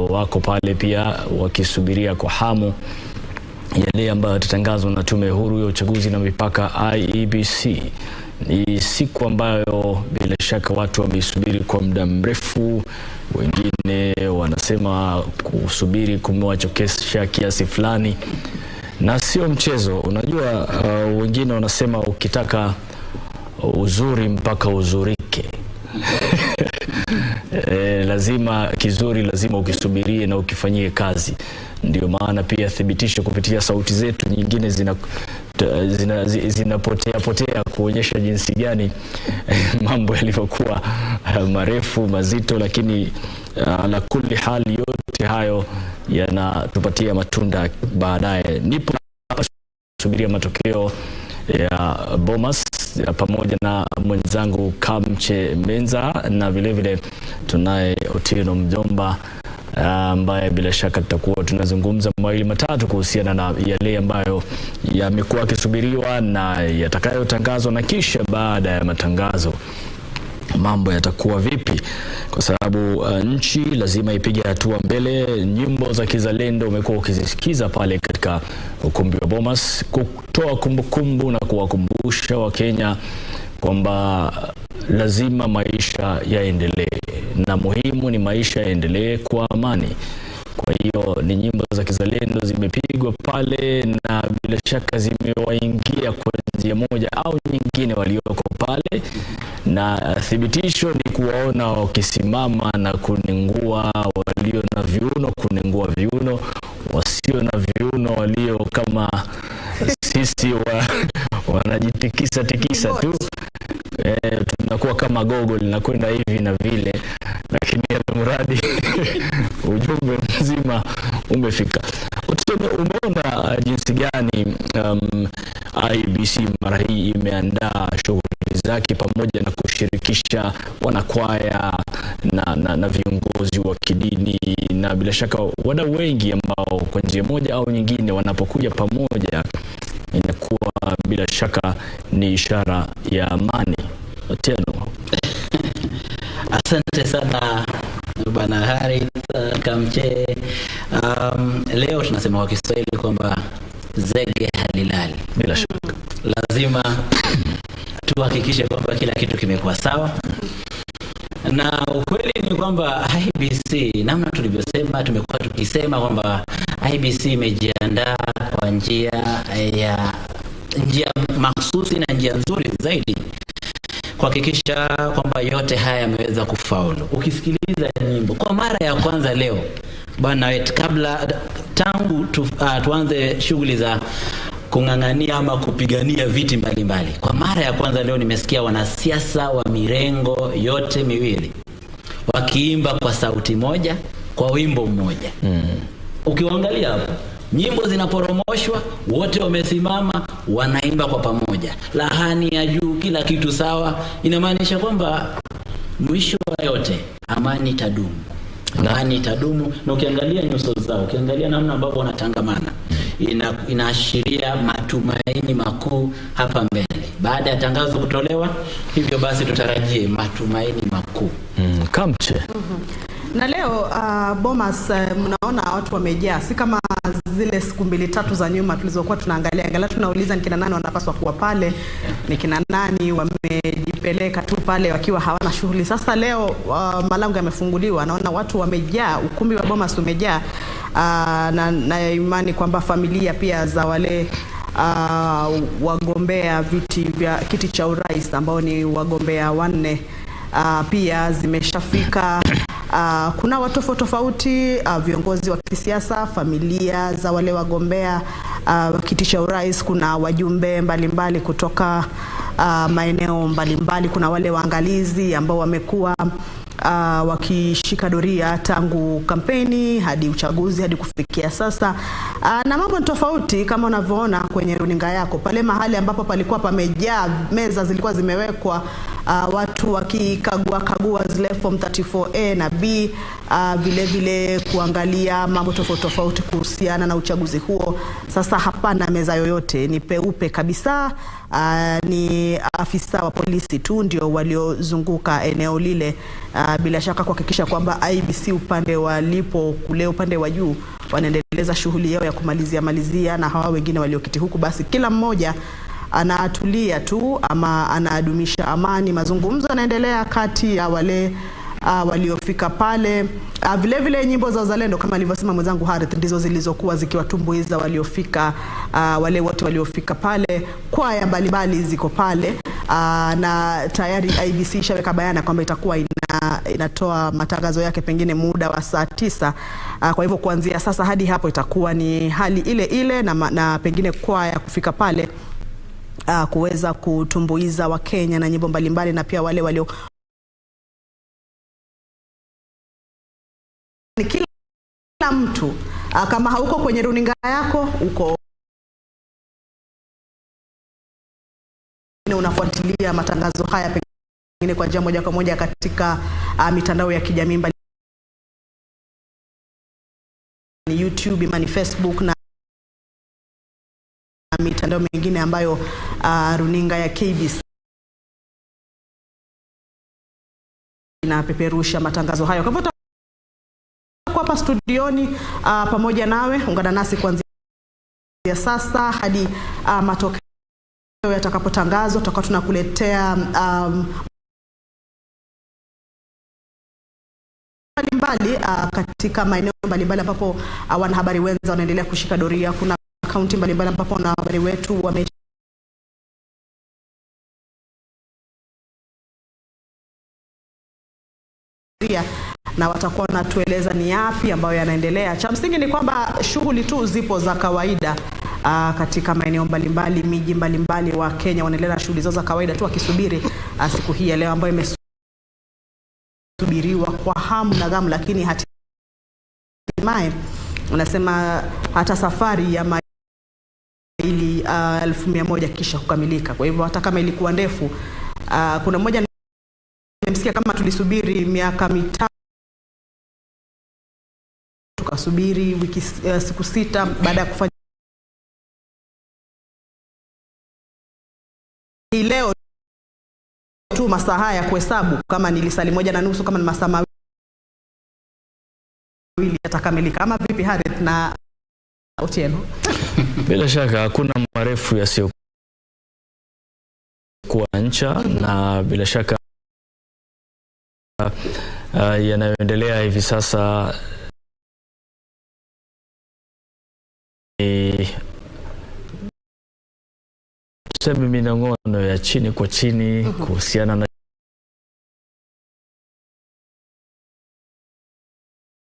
Speaker 9: wako pale pia wakisubiria kwa hamu yale ambayo yatatangazwa na Tume Huru ya Uchaguzi na Mipaka IEBC. Ni siku ambayo bila shaka watu wameisubiri kwa muda mrefu. Wengine wanasema kusubiri kumewachokesha kiasi fulani, na sio mchezo. Unajua, wengine wanasema ukitaka uzuri mpaka uzurike. Lazima kizuri lazima ukisubirie na ukifanyie kazi. Ndio maana pia thibitisho kupitia sauti zetu nyingine zinapotea potea kuonyesha jinsi gani mambo yalivyokuwa marefu mazito, lakini la kuli hali yote hayo yanatupatia matunda baadaye. Nipo hapa subiria matokeo ya Bomas pamoja na mwenzangu Kamche Menza, na vile vile tunaye Otieno Mjomba ambaye bila shaka tutakuwa tunazungumza mawili matatu kuhusiana na yale ambayo yamekuwa yakisubiriwa na yatakayotangazwa, na kisha baada ya matangazo mambo yatakuwa vipi, kwa sababu nchi lazima ipige hatua mbele. Nyimbo za kizalendo umekuwa ukizisikiza pale katika ukumbi wa Bomas, kutoa kumbukumbu na kuwakumbusha Wakenya kwamba lazima maisha yaendelee, na muhimu ni maisha yaendelee kwa amani. Kwa hiyo ni nyimbo za kizalendo zimepigwa pale, na bila shaka zimewaingia kwa njia moja au nyingine walioko pale, na thibitisho ni kuwaona wakisimama na kunengua, walio na viuno kunengua viuno, wasio na viuno walio kama sisi wanajitikisa tikisa tu. Tunakuwa kama gogo linakwenda hivi na vile, lakini mradi ujumbe mzima umefika. Umeona jinsi gani IEBC mara hii imeandaa shughuli zake pamoja na kushirikisha wanakwaya na viongozi wa kidini na bila shaka wadau wengi ambao kwa njia moja au nyingine wanapokuja pamoja inakuwa bila shaka ni ishara ya amani. Otieno.
Speaker 10: Asante sana Bwana Harith Kamche. Leo tunasema kwa Kiswahili kwamba zege halilali.
Speaker 9: Bila shaka
Speaker 10: lazima tuhakikishe kwamba kila kitu kimekuwa sawa. Na ukweli ni kwamba IEBC, namna tulivyosema, tumekuwa tukisema kwamba IEBC imejiandaa kwa njia mahsusi na njia nzuri zaidi kuhakikisha kwamba yote haya yameweza kufaulu. Ukisikiliza nyimbo kwa mara ya kwanza leo bwana wetu, kabla tangu tuanze shughuli za kung'ang'ania ama kupigania viti mbalimbali, kwa mara ya kwanza leo nimesikia wanasiasa wa mirengo yote miwili wakiimba kwa sauti moja, kwa wimbo mmoja. Ukiwaangalia hapo Nyimbo zinaporomoshwa, wote wamesimama, wanaimba kwa pamoja, lahani ya juu, kila kitu sawa. Inamaanisha kwamba mwisho wa yote amani itadumu, amani itadumu. Na ukiangalia nyuso zao, ukiangalia namna ambavyo wanatangamana, inaashiria matumaini makuu hapa mbele baada ya tangazo kutolewa. Hivyo basi tutarajie matumaini makuu.
Speaker 9: Kamche.
Speaker 11: Na leo Bomas, mnaona watu wamejaa, si kama zile siku mbili tatu za nyuma tulizokuwa tunaangalia angalau tunauliza ni kina nani wanapaswa kuwa pale, ni kina nani wamejipeleka tu pale wakiwa hawana shughuli. Sasa leo malango yamefunguliwa, naona watu wamejaa, ukumbi wa Bomas umejaa, na imani kwamba familia pia za wale wagombea viti vya kiti cha urais ambao ni wagombea wanne pia zimeshafika. Kuna watu tofauti, viongozi wa kisiasa, familia za wale wagombea kiti cha urais, kuna wajumbe mbalimbali kutoka maeneo mbalimbali, kuna wale waangalizi ambao wamekuwa wakishika doria tangu kampeni hadi uchaguzi hadi kufikia sasa. Na mambo ni tofauti kama unavyoona kwenye runinga yako pale, mahali ambapo palikuwa pamejaa, meza zilikuwa zimewekwa, watu wakikagua kagua zile form 34A na B, vile vile kuangalia mambo tofauti tofauti kuhusiana na uchaguzi huo. Sasa hapana meza yoyote, ni peupe kabisa. Ni afisa wa polisi tu ndio waliozunguka eneo lile, bila shaka kuhakikisha kwamba IEBC upande walipo kule upande wa juu wanaendeleza shughuli yao ya kumalizia malizia, na hawa wengine walioketi huku basi kila mmoja anatulia tu ama anadumisha amani. Mazungumzo yanaendelea kati ya wale waliofika pale. Vile vile nyimbo za uzalendo kama alivyosema mwenzangu Harith ndizo zilizokuwa zikiwatumbuiza waliofika, wale wote waliofika pale. Kwaya mbalimbali ziko pale, na tayari IEBC ishaweka bayana kwamba itakuwa inatoa matangazo yake pengine muda wa saa 9. Kwa hivyo kuanzia sasa hadi hapo itakuwa ni hali ile ile, na pengine kwaya kufika pale kuweza kutumbuiza Wakenya na nyimbo mbalimbali, na pia wale walio kila mtu kama hauko kwenye runinga yako uko unafuatilia matangazo haya pengine kwa njia moja kwa moja katika mitandao ya kijamii mbali, YouTube, imani Facebook na mitandao mingine ambayo runinga ya KBC inapeperusha matangazo hayo. Kwa hivyo hapa studioni pamoja nawe, ungana nasi kuanzia sasa hadi matokeo yatakapotangazwa. Tutakuwa tunakuletea mbalimbali katika maeneo mbalimbali ambapo wanahabari wenza wanaendelea kushika doria. Kuna kaunti mbalimbali ambapo wanahabari wetu wame na watakuwa wanatueleza ni yapi ambayo yanaendelea. Cha msingi ni kwamba shughuli tu zipo za kawaida katika maeneo mbalimbali, miji mbalimbali wa Kenya wanaendelea na shughuli zao za kawaida tu wakisubiri siku hii ya leo ambayo imesubiriwa kwa hamu na ghamu, lakini hatimaye unasema hata safari ya maili 1100 kisha kukamilika. Kwa hivyo hata kama ilikuwa ndefu, kuna mmoja nimemsikia kama tulisubiri miaka 3, tukasubiri wiki siku 6 baada ya kufanya leo tu masaa haya kuhesabu kama ni lisali 1.5, kama ni masaa 2 yatakamilika. Ama vipi Harith na Otieno?
Speaker 9: Bila shaka hakuna marefu yasiyokuwa ncha, na bila shaka yanayoendelea hivi sasa ni tuseme minong'ono ya chini kwa chini kuhusiana na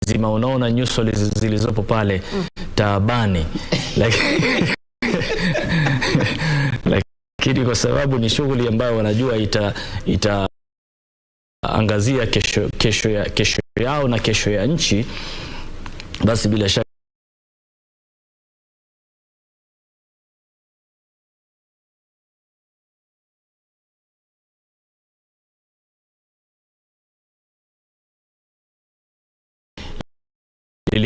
Speaker 9: zima. Unaona nyuso zilizopo pale taabani, lakini kwa sababu ni shughuli ambayo wanajua itaangazia kesho yao na kesho ya nchi, basi bila shaka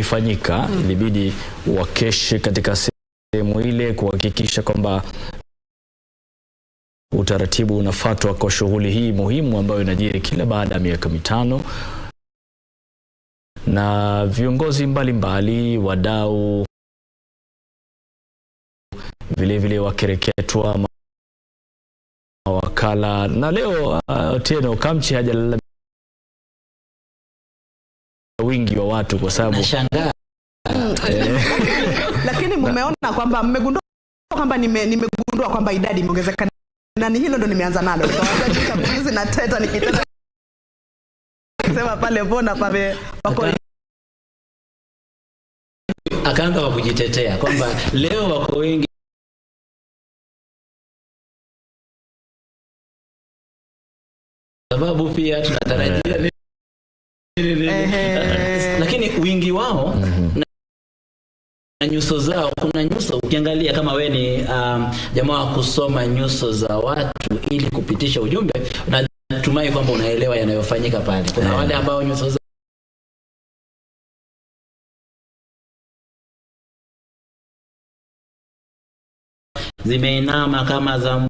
Speaker 9: ilifanyika. Ilibidi wakeshe katika sehemu ile kuhakikisha kwamba utaratibu unafuatwa kwa shughuli hii muhimu ambayo inajiri kila baada ya miaka 5, na viongozi mbalimbali, wadau vile vile wakereketwa, mawakala. Na leo Otieno Kamchi hajalalamika wingi wa watu kwa sababu
Speaker 10: nashangaa.
Speaker 11: Lakini mmeona kwamba mmegundua kwamba nimegundua kwamba idadi imeongezeka, na ni hilo ndo nimeanza nalo. Kwa na teta nikiteta sema pale mbona pame pako.
Speaker 10: Akaanza kwa kujitetea kwamba leo wako wengi sababu pia tunatarajia nini, lakini wingi wao na nyuso zao, kuna nyuso ukiangalia kama we ni jamaa wa kusoma nyuso za watu ili kupitisha ujumbe, natumai kwamba unaelewa yanayofanyika pale. Kuna wale ambao nyuso zao zimeinama kama za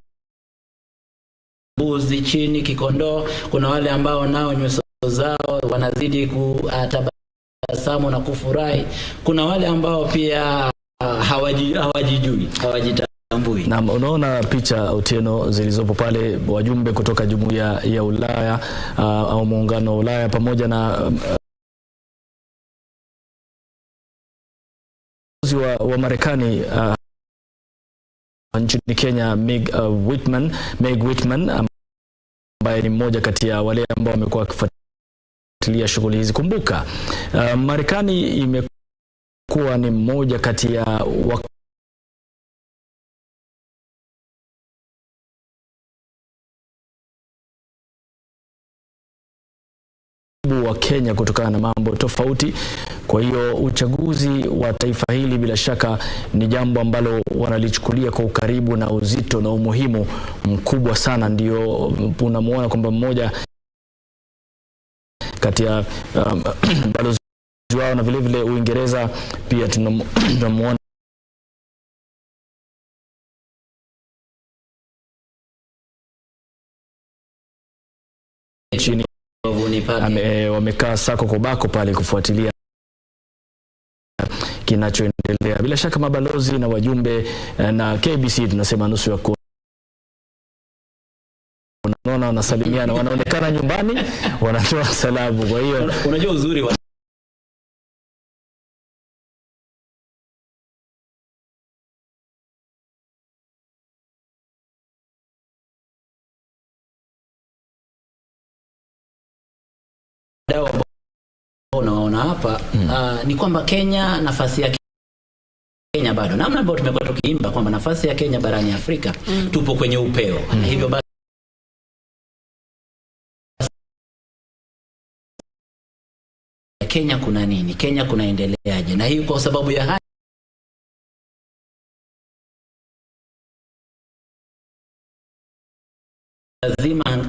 Speaker 10: mbuzi chini kikondoo. Kuna wale ambao nao nyuso zao wanazidi kutabasamu na kufurahi. Kuna wale ambao pia hawajijui, hawajitambui.
Speaker 9: Naam, unaona picha Otieno zilizopo pale, wajumbe kutoka Jumuiya ya Ulaya au Muungano wa Ulaya pamoja na wa Marekani nchini Kenya, Meg Whitman ambaye ni mmoja kati ya wale ambao wamekuwa wakifuatilia shughuli hizi. Kumbuka Marekani imekuwa ni mmoja kati ya wa Kenya kutokana na mambo tofauti. Kwa hiyo uchaguzi wa taifa hili bila shaka ni jambo ambalo wanalichukulia kwa ukaribu na uzito na umuhimu mkubwa sana. Ndio unamuona kwamba mmoja kati ya balozi wao na vile vile Uingereza pia tunamuona chini wamekaa sako kwa bako pale kufuatilia kinachoendelea. Bila shaka mabalozi na wajumbe na KBC tunasema nusu ya kuona, wanasalimiana, wanaonekana nyumbani, wanatoa salamu. Kwa hiyo
Speaker 10: unajua uzuri wa unaona hapa ni kwamba Kenya, nafasi ya Kenya bado, namna ambayo tumekuwa tukiimba kwamba nafasi ya Kenya barani Afrika tupo kwenye upeo. Hivyo basi Kenya kuna nini? Kenya kunaendeleaje? Na hii kwa sababu ya haya lazima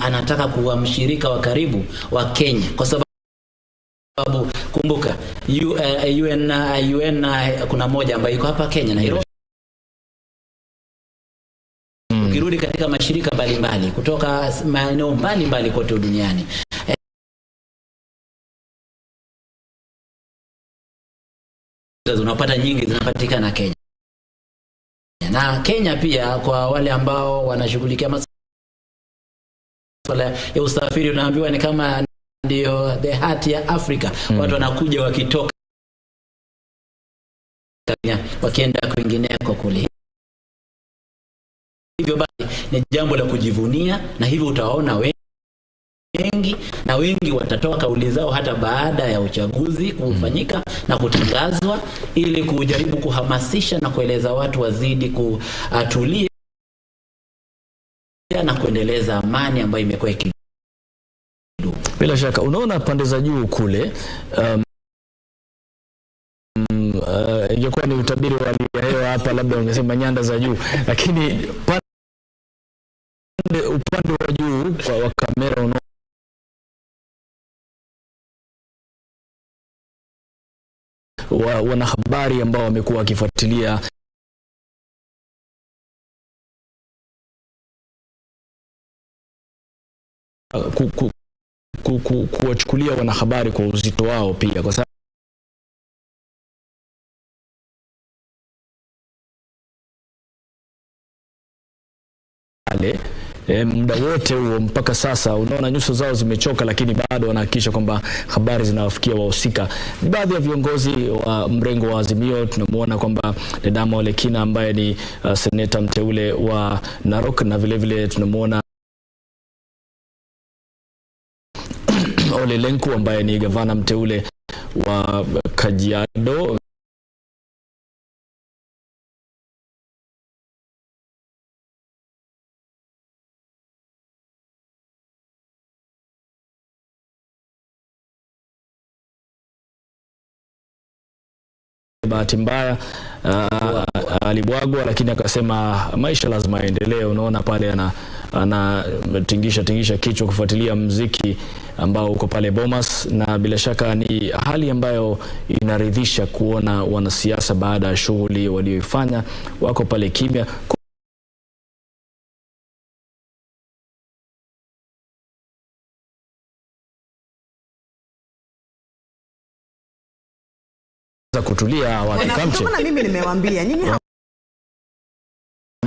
Speaker 10: anataka kuwa mshirika wa karibu wa Kenya, kwa sababu kumbuka UN kuna moja ambayo iko hapa Kenya Nairobi. Ukirudi katika mashirika mbalimbali kutoka maeneo mbalimbali kote duniani, unapata nyingi zinapatikana Kenya. Na Kenya pia kwa wale ambao wanashughulikia masuala ya usafiri, unaambiwa ni kama ndio the heart ya Africa. Watu wanakuja wakitoka Kenya wakienda kwingineko kule. Hivyo basi ni jambo la kujivunia, na hivyo utaona wengi na wengi watatoa kauli zao hata baada ya uchaguzi kufanyika na kutangazwa, ili kujaribu kuhamasisha na kueleza watu wazidi kutulia na kuendeleza amani ambayo imekuwa ikidumu.
Speaker 9: Bila shaka unaona pande za juu kule, ingekuwa ni utabiri wa hali ya hewa hapa labda ungesema nyanda za juu, lakini upande wa juu kwa kamera unaona wanahabari ambao wamekuwa wakifuatilia kuwachukulia wanahabari kwa uzito wao pia, kwa sababu muda wote huo mpaka sasa unaona nyuso zao zimechoka, lakini bado wanahakikisha kwamba habari zinawafikia wahusika. Baadhi ya viongozi wa mrengo wa Azimio tunamuona kwamba Ledama Ole Kina ambaye ni seneta mteule wa Narok, na vile vile tunamuona Ole Lenku ambaye ni gavana mteule wa Kajiado. Bahati mbaya alibwagwa, lakini akasema maisha lazima yaendelee. Unaona pale anatingisha tingisha kichwa kufuatilia mziki ambao uko pale Bomas, na bila shaka ni hali ambayo inaridhisha kuona wanasiasa baada ya shughuli walioifanya wako pale kimya. Kutulia watu kamche.
Speaker 11: Kama mimi nimewaambia nyinyi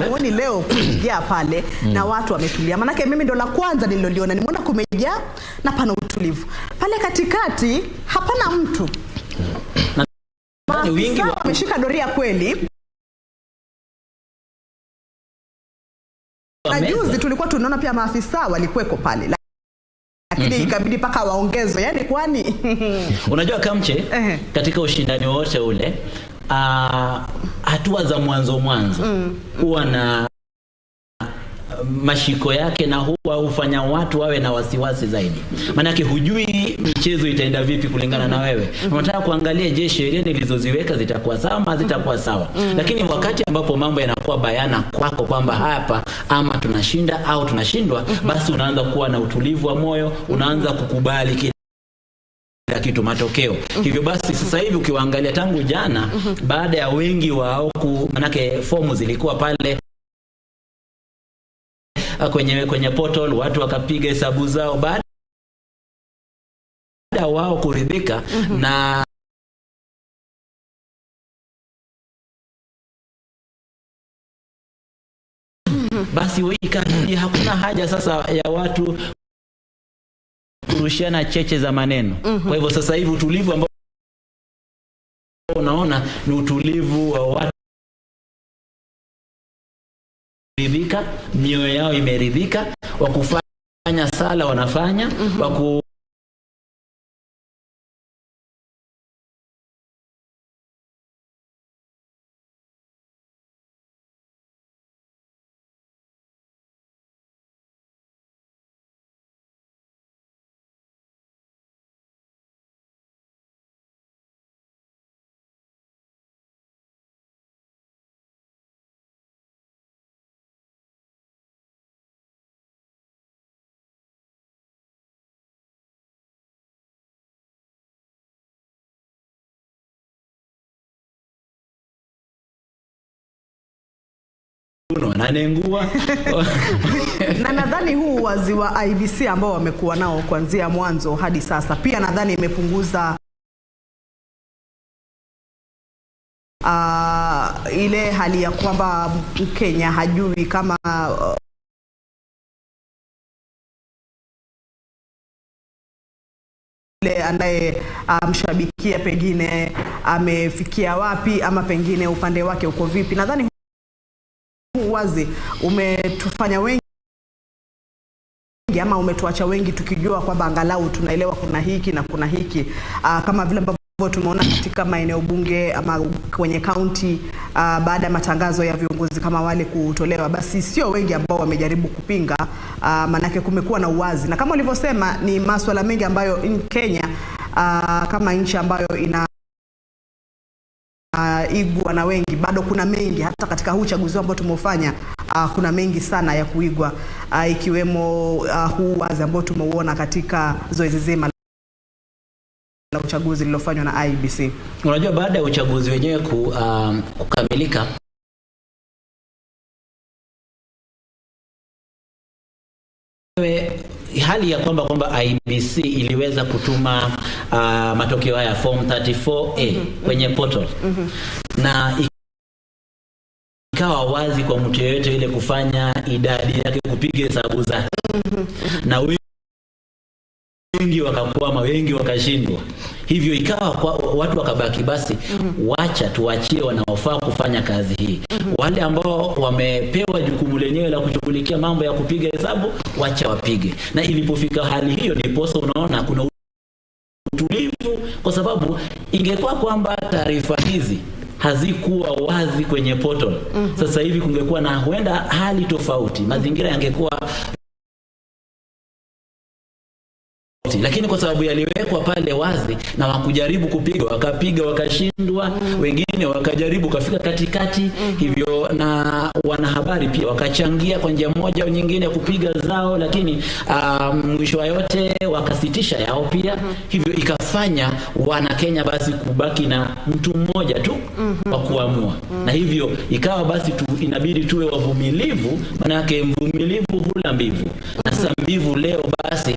Speaker 11: hamuoni leo kumejaa pale na watu wametulia. Manake mimi ndo la kwanza nililoliona, nimeona kumejaa na pana utulivu. Pale katikati hapana mtu. Maafisa wameshika doria kweli. Na juzi tulikuwa tunaona pia maafisa walikuweko pale, lakini ikabidi paka waongezwe. Yani kwani
Speaker 10: unajua Kamche, katika ushindani wote ule hatua za mwanzo huwa na mashiko yake na huwa hufanya watu wawe na wasiwasi zaidi. Maanake hujui michezo itaenda vipi kulingana na wewe. Unataka kuangalia, je, sheria nilizoziweka zitakuwa sawa ama zitakuwa sawa. Lakini wakati ambapo mambo yanakuwa bayana kwako kwamba hapa ama tunashinda au tunashindwa, basi unaanza kuwa na utulivu wa moyo, unaanza kukubali kila kitu, matokeo. Hivyo basi sasa hivi ukiwaangalia tangu jana, baada ya wengi wao, manake fomu zilikuwa pale kwenye portal, watu wakapiga hesabu zao, baada wao kuridhika na basi hakuna haja sasa ya watu kurushiana cheche za maneno. Kwa hivyo sasa hivi utulivu ambao unaona ni utulivu wa watu kuridhika, mioyo yao imeridhika, wakufanya sala wanafanya, waku wananengua.
Speaker 11: Na nadhani huu wazi wa IEBC ambao wamekuwa nao kuanzia mwanzo hadi sasa pia nadhani imepunguza ile hali ya kwamba Mkenya hajui kama yule anaye mshabikia pengine amefikia wapi ama pengine upande wake uko vipi. Nadhani wazi umetufanya wengi ama umetuacha wengi tukijua kwamba angalau tunaelewa kuna hiki na kuna hiki, kama vile ambavyo tumeona katika maeneo bunge ama kwenye county, baada ya matangazo ya viongozi kama wale kutolewa, basi sio wengi ambao wamejaribu kupinga, manake kumekuwa na uwazi. Na kama ulivyosema ni masuala mengi ambayo in Kenya kama nchi ambayo ina igwa na wengi, bado kuna mengi hata katika huu uchaguzi ambao tumeufanya, kuna mengi sana ya kuigwa, ikiwemo huu wazi ambao tumeuona katika zoezi zima la uchaguzi lililofanywa na IEBC?
Speaker 10: Unajua, baada ya uchaguzi wenyewe kukamilika, hali ya kwamba IEBC iliweza kutuma matokeo haya form 34A kwenye portal na ikawa wazi kwa mtu yeyote ile kufanya idadi yake, kupiga hesabu zake na wengi wakakwama, wengi wakashindwa. Hivyo ikawa kwa, watu wakabaki basi wacha tuachie wanaofaa kufanya kazi hii. Wale ambao wamepewa jukumu lenyewe la kushughulikia mambo ya kupiga hesabu, wacha wapige. Na ilipofika hali hiyo, ndiposa unaona kuna utulivu, kwa sababu ingekuwa kwamba taarifa hizi hazikuwa wazi kwenye portal, sasa hivi kungekuwa na huenda hali tofauti, mazingira yangekuwa, lakini kwa sababu yaliwekwa pale wazi na wakujaribu kupiga, wakapiga wakashindwa, wengine wakajaribu kafika katikati hivyo, na wanahabari pia wakachangia kwa njia moja au nyingine kupiga zao, lakini mwisho wa yote wakasitisha yao pia. Hivyo ikafanya wana Kenya basi kubaki na mtu mmoja tu wa kuamua, na hivyo ikawa basi inabidi tuwe wavumilivu, manake mvumilivu hula mbivu, na sasa mbivu leo basi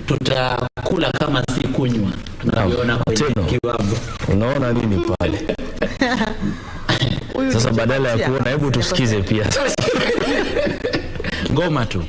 Speaker 10: tutakula kama si kunywa, tunavyoona kwenye kiwambo.
Speaker 9: Unaona nini pale? Sasa badala ya kuona, hebu tusikize pia
Speaker 10: ngoma tu.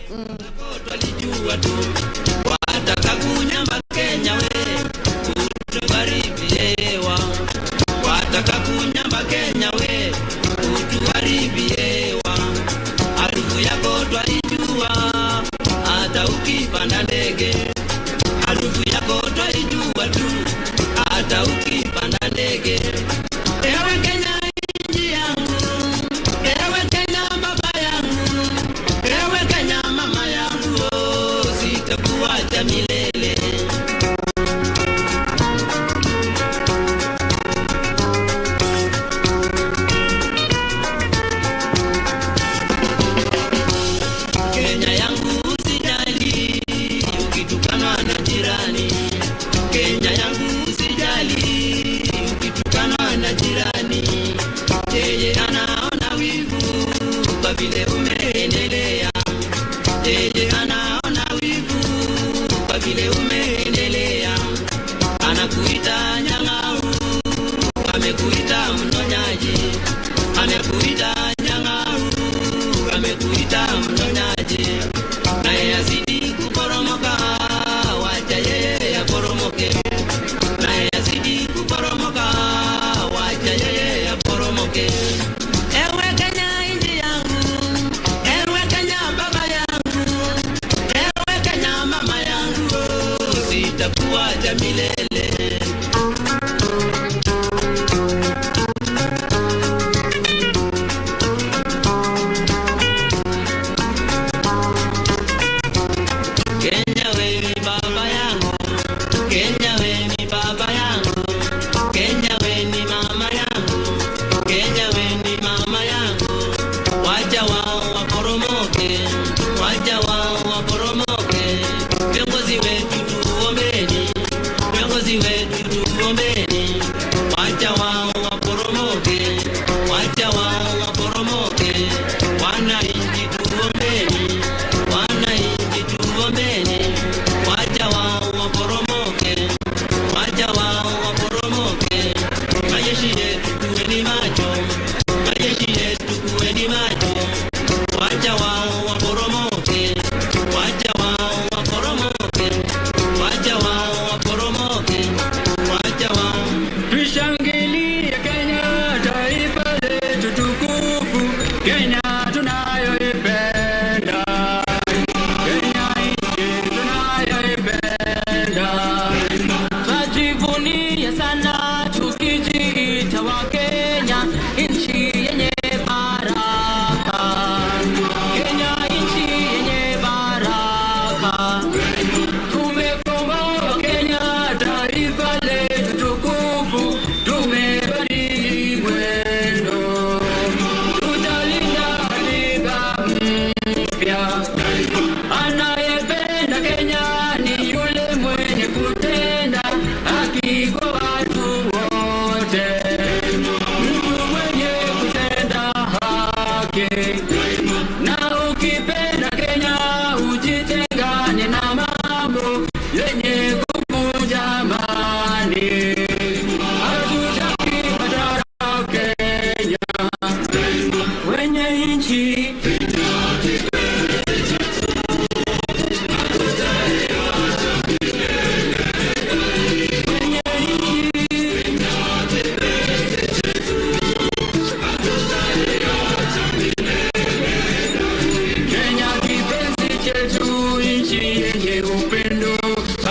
Speaker 3: Anayependa Kenya ni yule mwenye kutenda haki.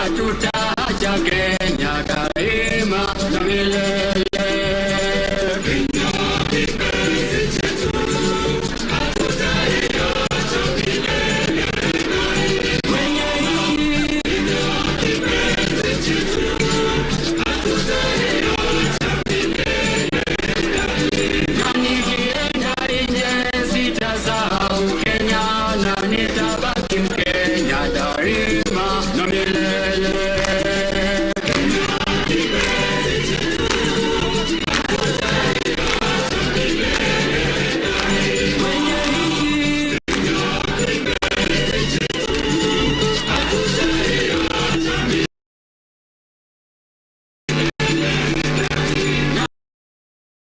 Speaker 3: Hatutaacha Kenya daima na milele. Kenya kipenzi chetu, hatutaiacha milele. Wenye nchi, kipenzi chetu, hatutaiacha milele. Na nikienda nje sitasahau Kenya, na nitabaki Mkenya daima na milele.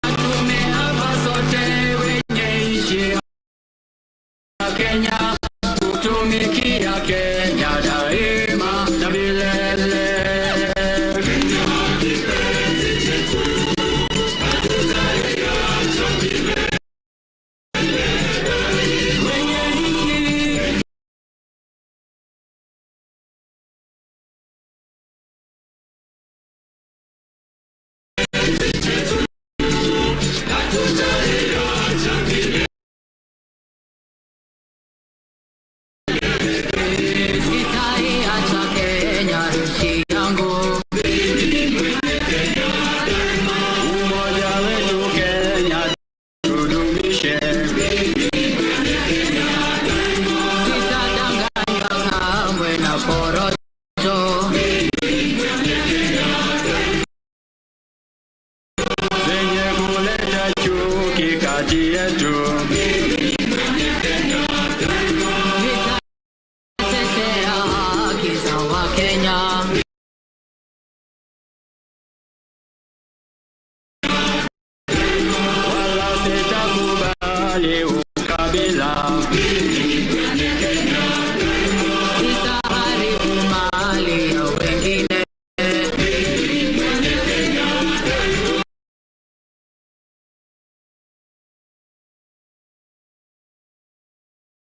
Speaker 3: Tumeapa sote wenye nchi ya Kenya kutumikia Kenya daima na milele. Kenya kipenzi chetu, hatutaiacha milele. Wenye nchi Sitaiacha Kenya nchi yangu. Umoja wetu Kenya tudumishe. Sitadanganywa kamwe na porojo. Zenye kuleta chuki kati yetu. Nitatetea haki za Wakenya. Wala sitakubali ukabila. Sitaharibu mali ya wengine.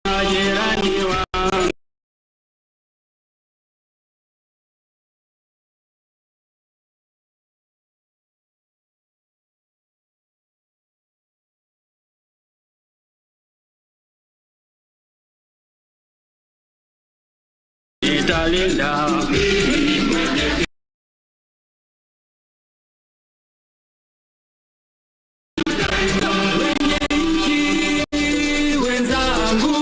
Speaker 3: Majirani wangu nitalinda. Wenye nchi wenzangu,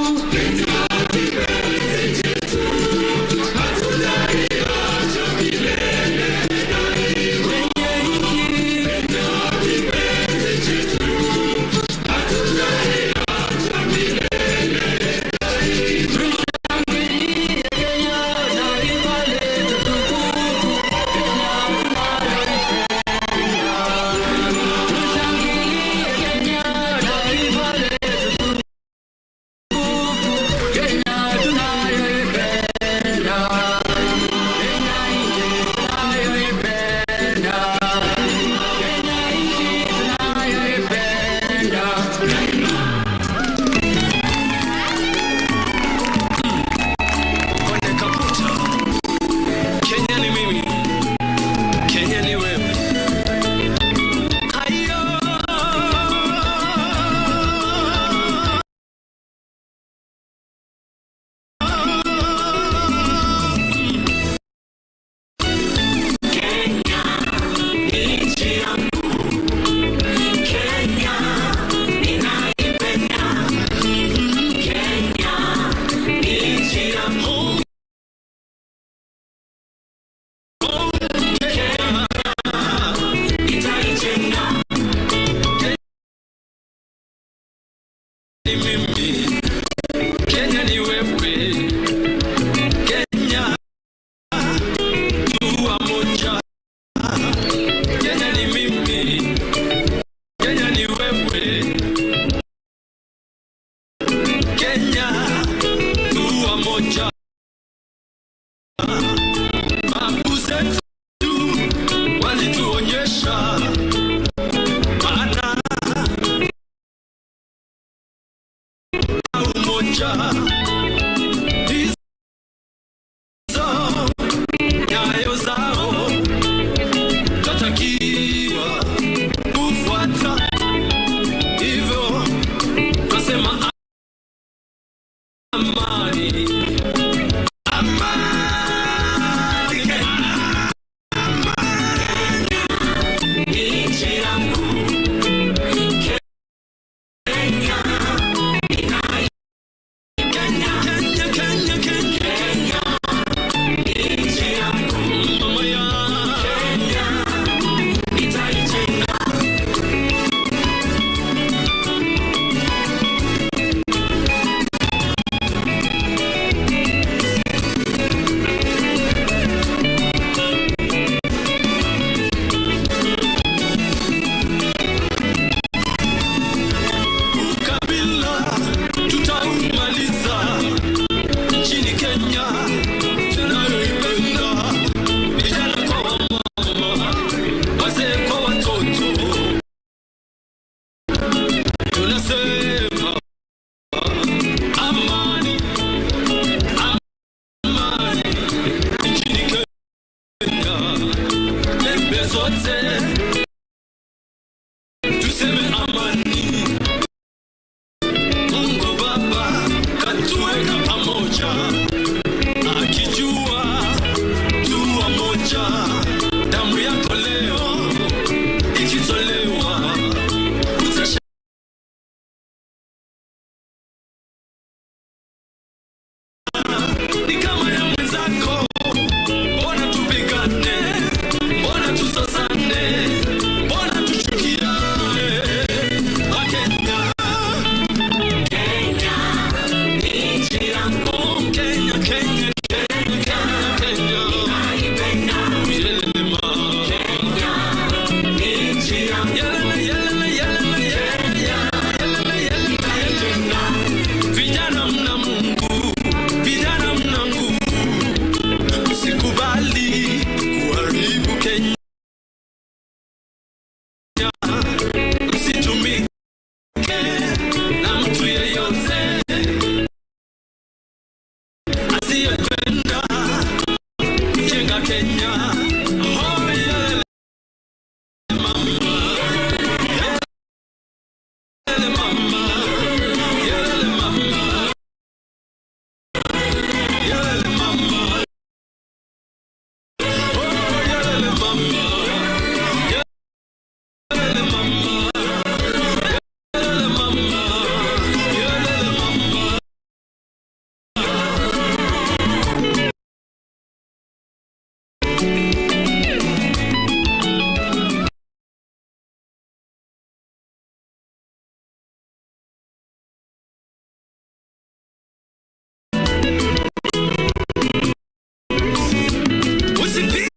Speaker 3: tushangilie Kenya, taifa letu. Sote tuseme amani. Mungu Baba katuweka pamoja, akijua tuwa moja. Damu yako leo ikitolewa utasha ni kama ya mwenzako. Mbona tupigane? Mbona tusosane? Mbona tuchukiane? Wakenya, Kenya ni nchi yangu. Kenya, Kenya, Kenya, Kenya, Kenya. Ninaipenda. Yelele ma. Kenya ni nchi yangu. Yelele, yelele, yelele, yelele, yelele, yelele, yelele. Vijana mna Mungu, vijana mna nguvu. Usikubali kuharibu Kenya. Usitumike na mtu yeyote asiyependa kujenga Kenya. Oh, yelele mama, yelele mama, yelele mama, yelele mama. Oh, yelele mama, yelele mama, yelele mama, yelele mama. Usipige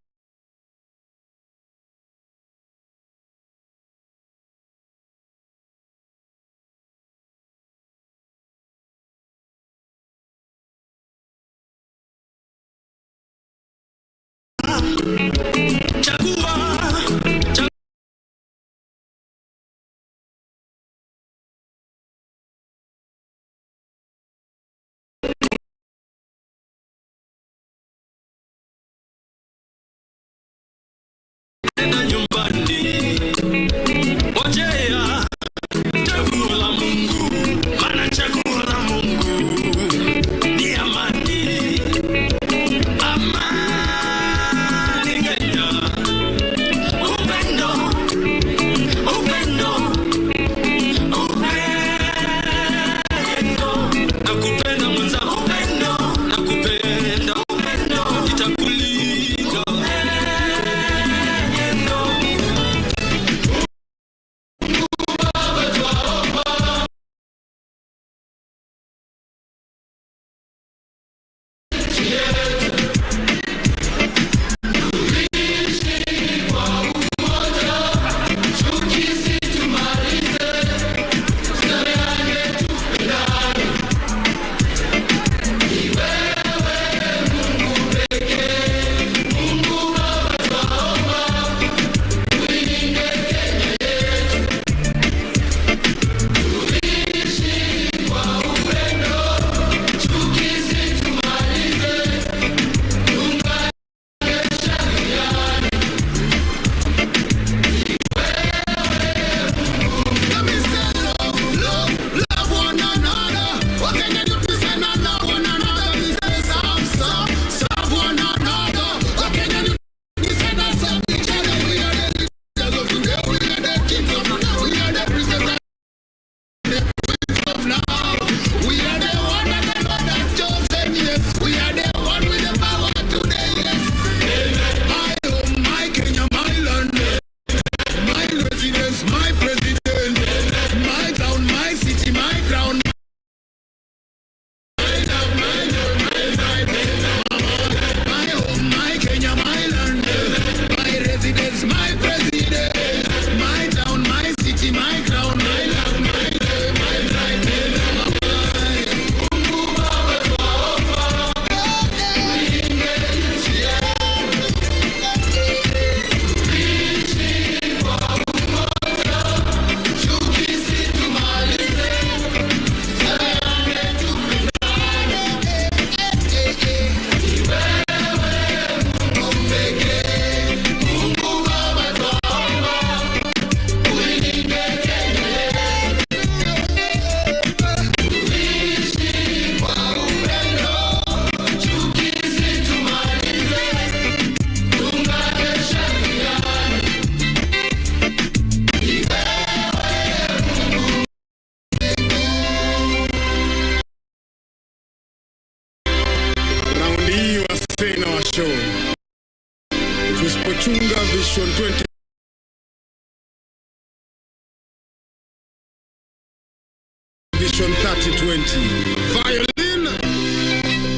Speaker 3: chagua, chagua. Nenda nyumbani, ngojea chaguo la Mungu, maana chaguo la Mungu ni amani. Amani.
Speaker 12: Ruto. Tusipochunga Vision 20 Vision 3020. Violin.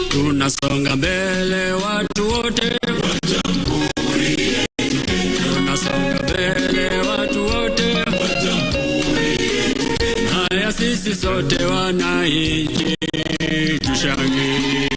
Speaker 3: Tunasonga mbele watu wote, tunasonga mbele watu wote, haya sisi sote wananchi tushangilie.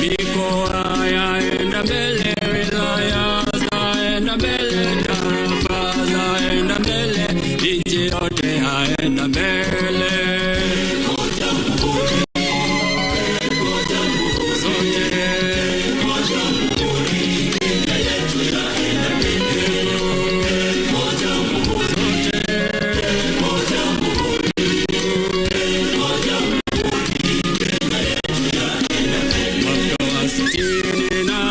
Speaker 3: Mikoa yaenda mbele, wilaya zaenda mbele, tarafa zaenda mbele, nchi yote yaenda mbele. Mwaka wa 64,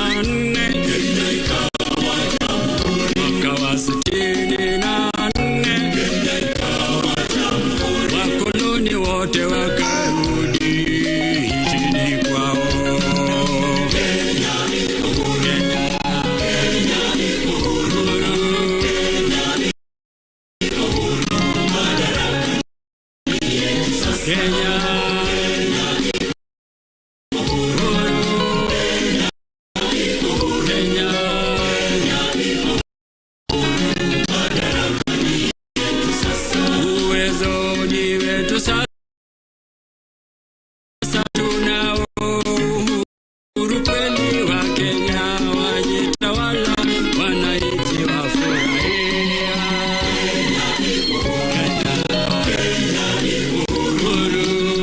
Speaker 3: mwaka wa 64, wakoloni wote wakarudi nchini kwao. Kenya, Kenya, Uwezo ni wetu sasa, tunao uhuru kweli wa Kenya, wajitawala, wananchi wafurahia. Kenya, uhuru.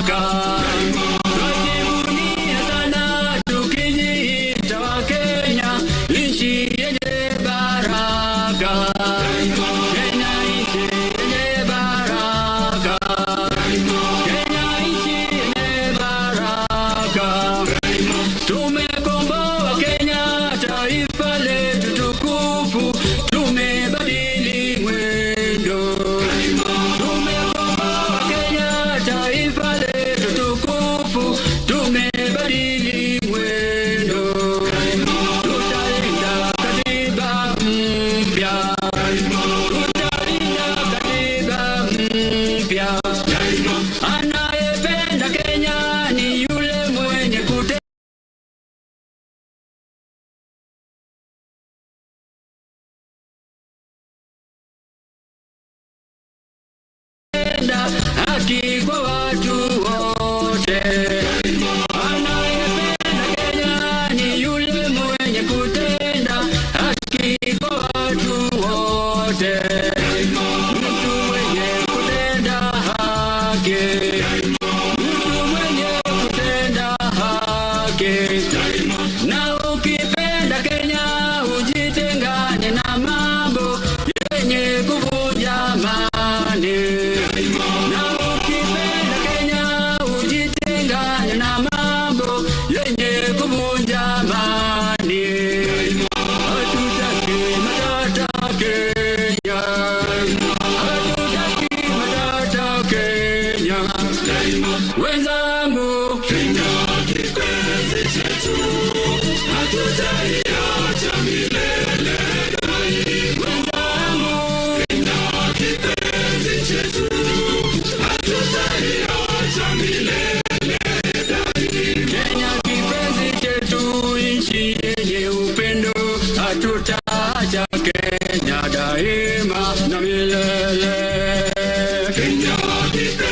Speaker 3: baraka. Twajivunia sana tukijiita Wakenya, nchi yenye baraka. Kenya nchi yenye baraka. Kenya nchi yenye baraka. Tumekomboa Kenya, taifa letu tukufu, tumebadili mwendo. Tumekomboa Kenya, taifa letu tukufu, tumebadili mwendo. Tutalinda katiba mpya, tutalinda katiba mpya. Anayependa Kenya ni yule mwenye kutenda haki kwa watu wote. Anayependa Kenya ni yule mwenye kutenda haki kwa watu wote. Mtu mwenye kutenda haki, mtu mwenye kutenda haki. Na ukipenda Kenya ujitengane na mambo yenye kuvunja amani. Na ukipenda Kenya ujitengane na mambo yenye kuvunja amani. Hatutaki matata Kenya, hatutaki matata Kenya. Wenzangu, Kenya kipenzi chetu, hatutaiacha milele. Wenzangu, Kenya kipenzi chetu, hatutaiacha milele. Kenya kipenzi chetu, nchi yenye upendo, hatutaacha Kenya daima na milele. Kenya kipenzi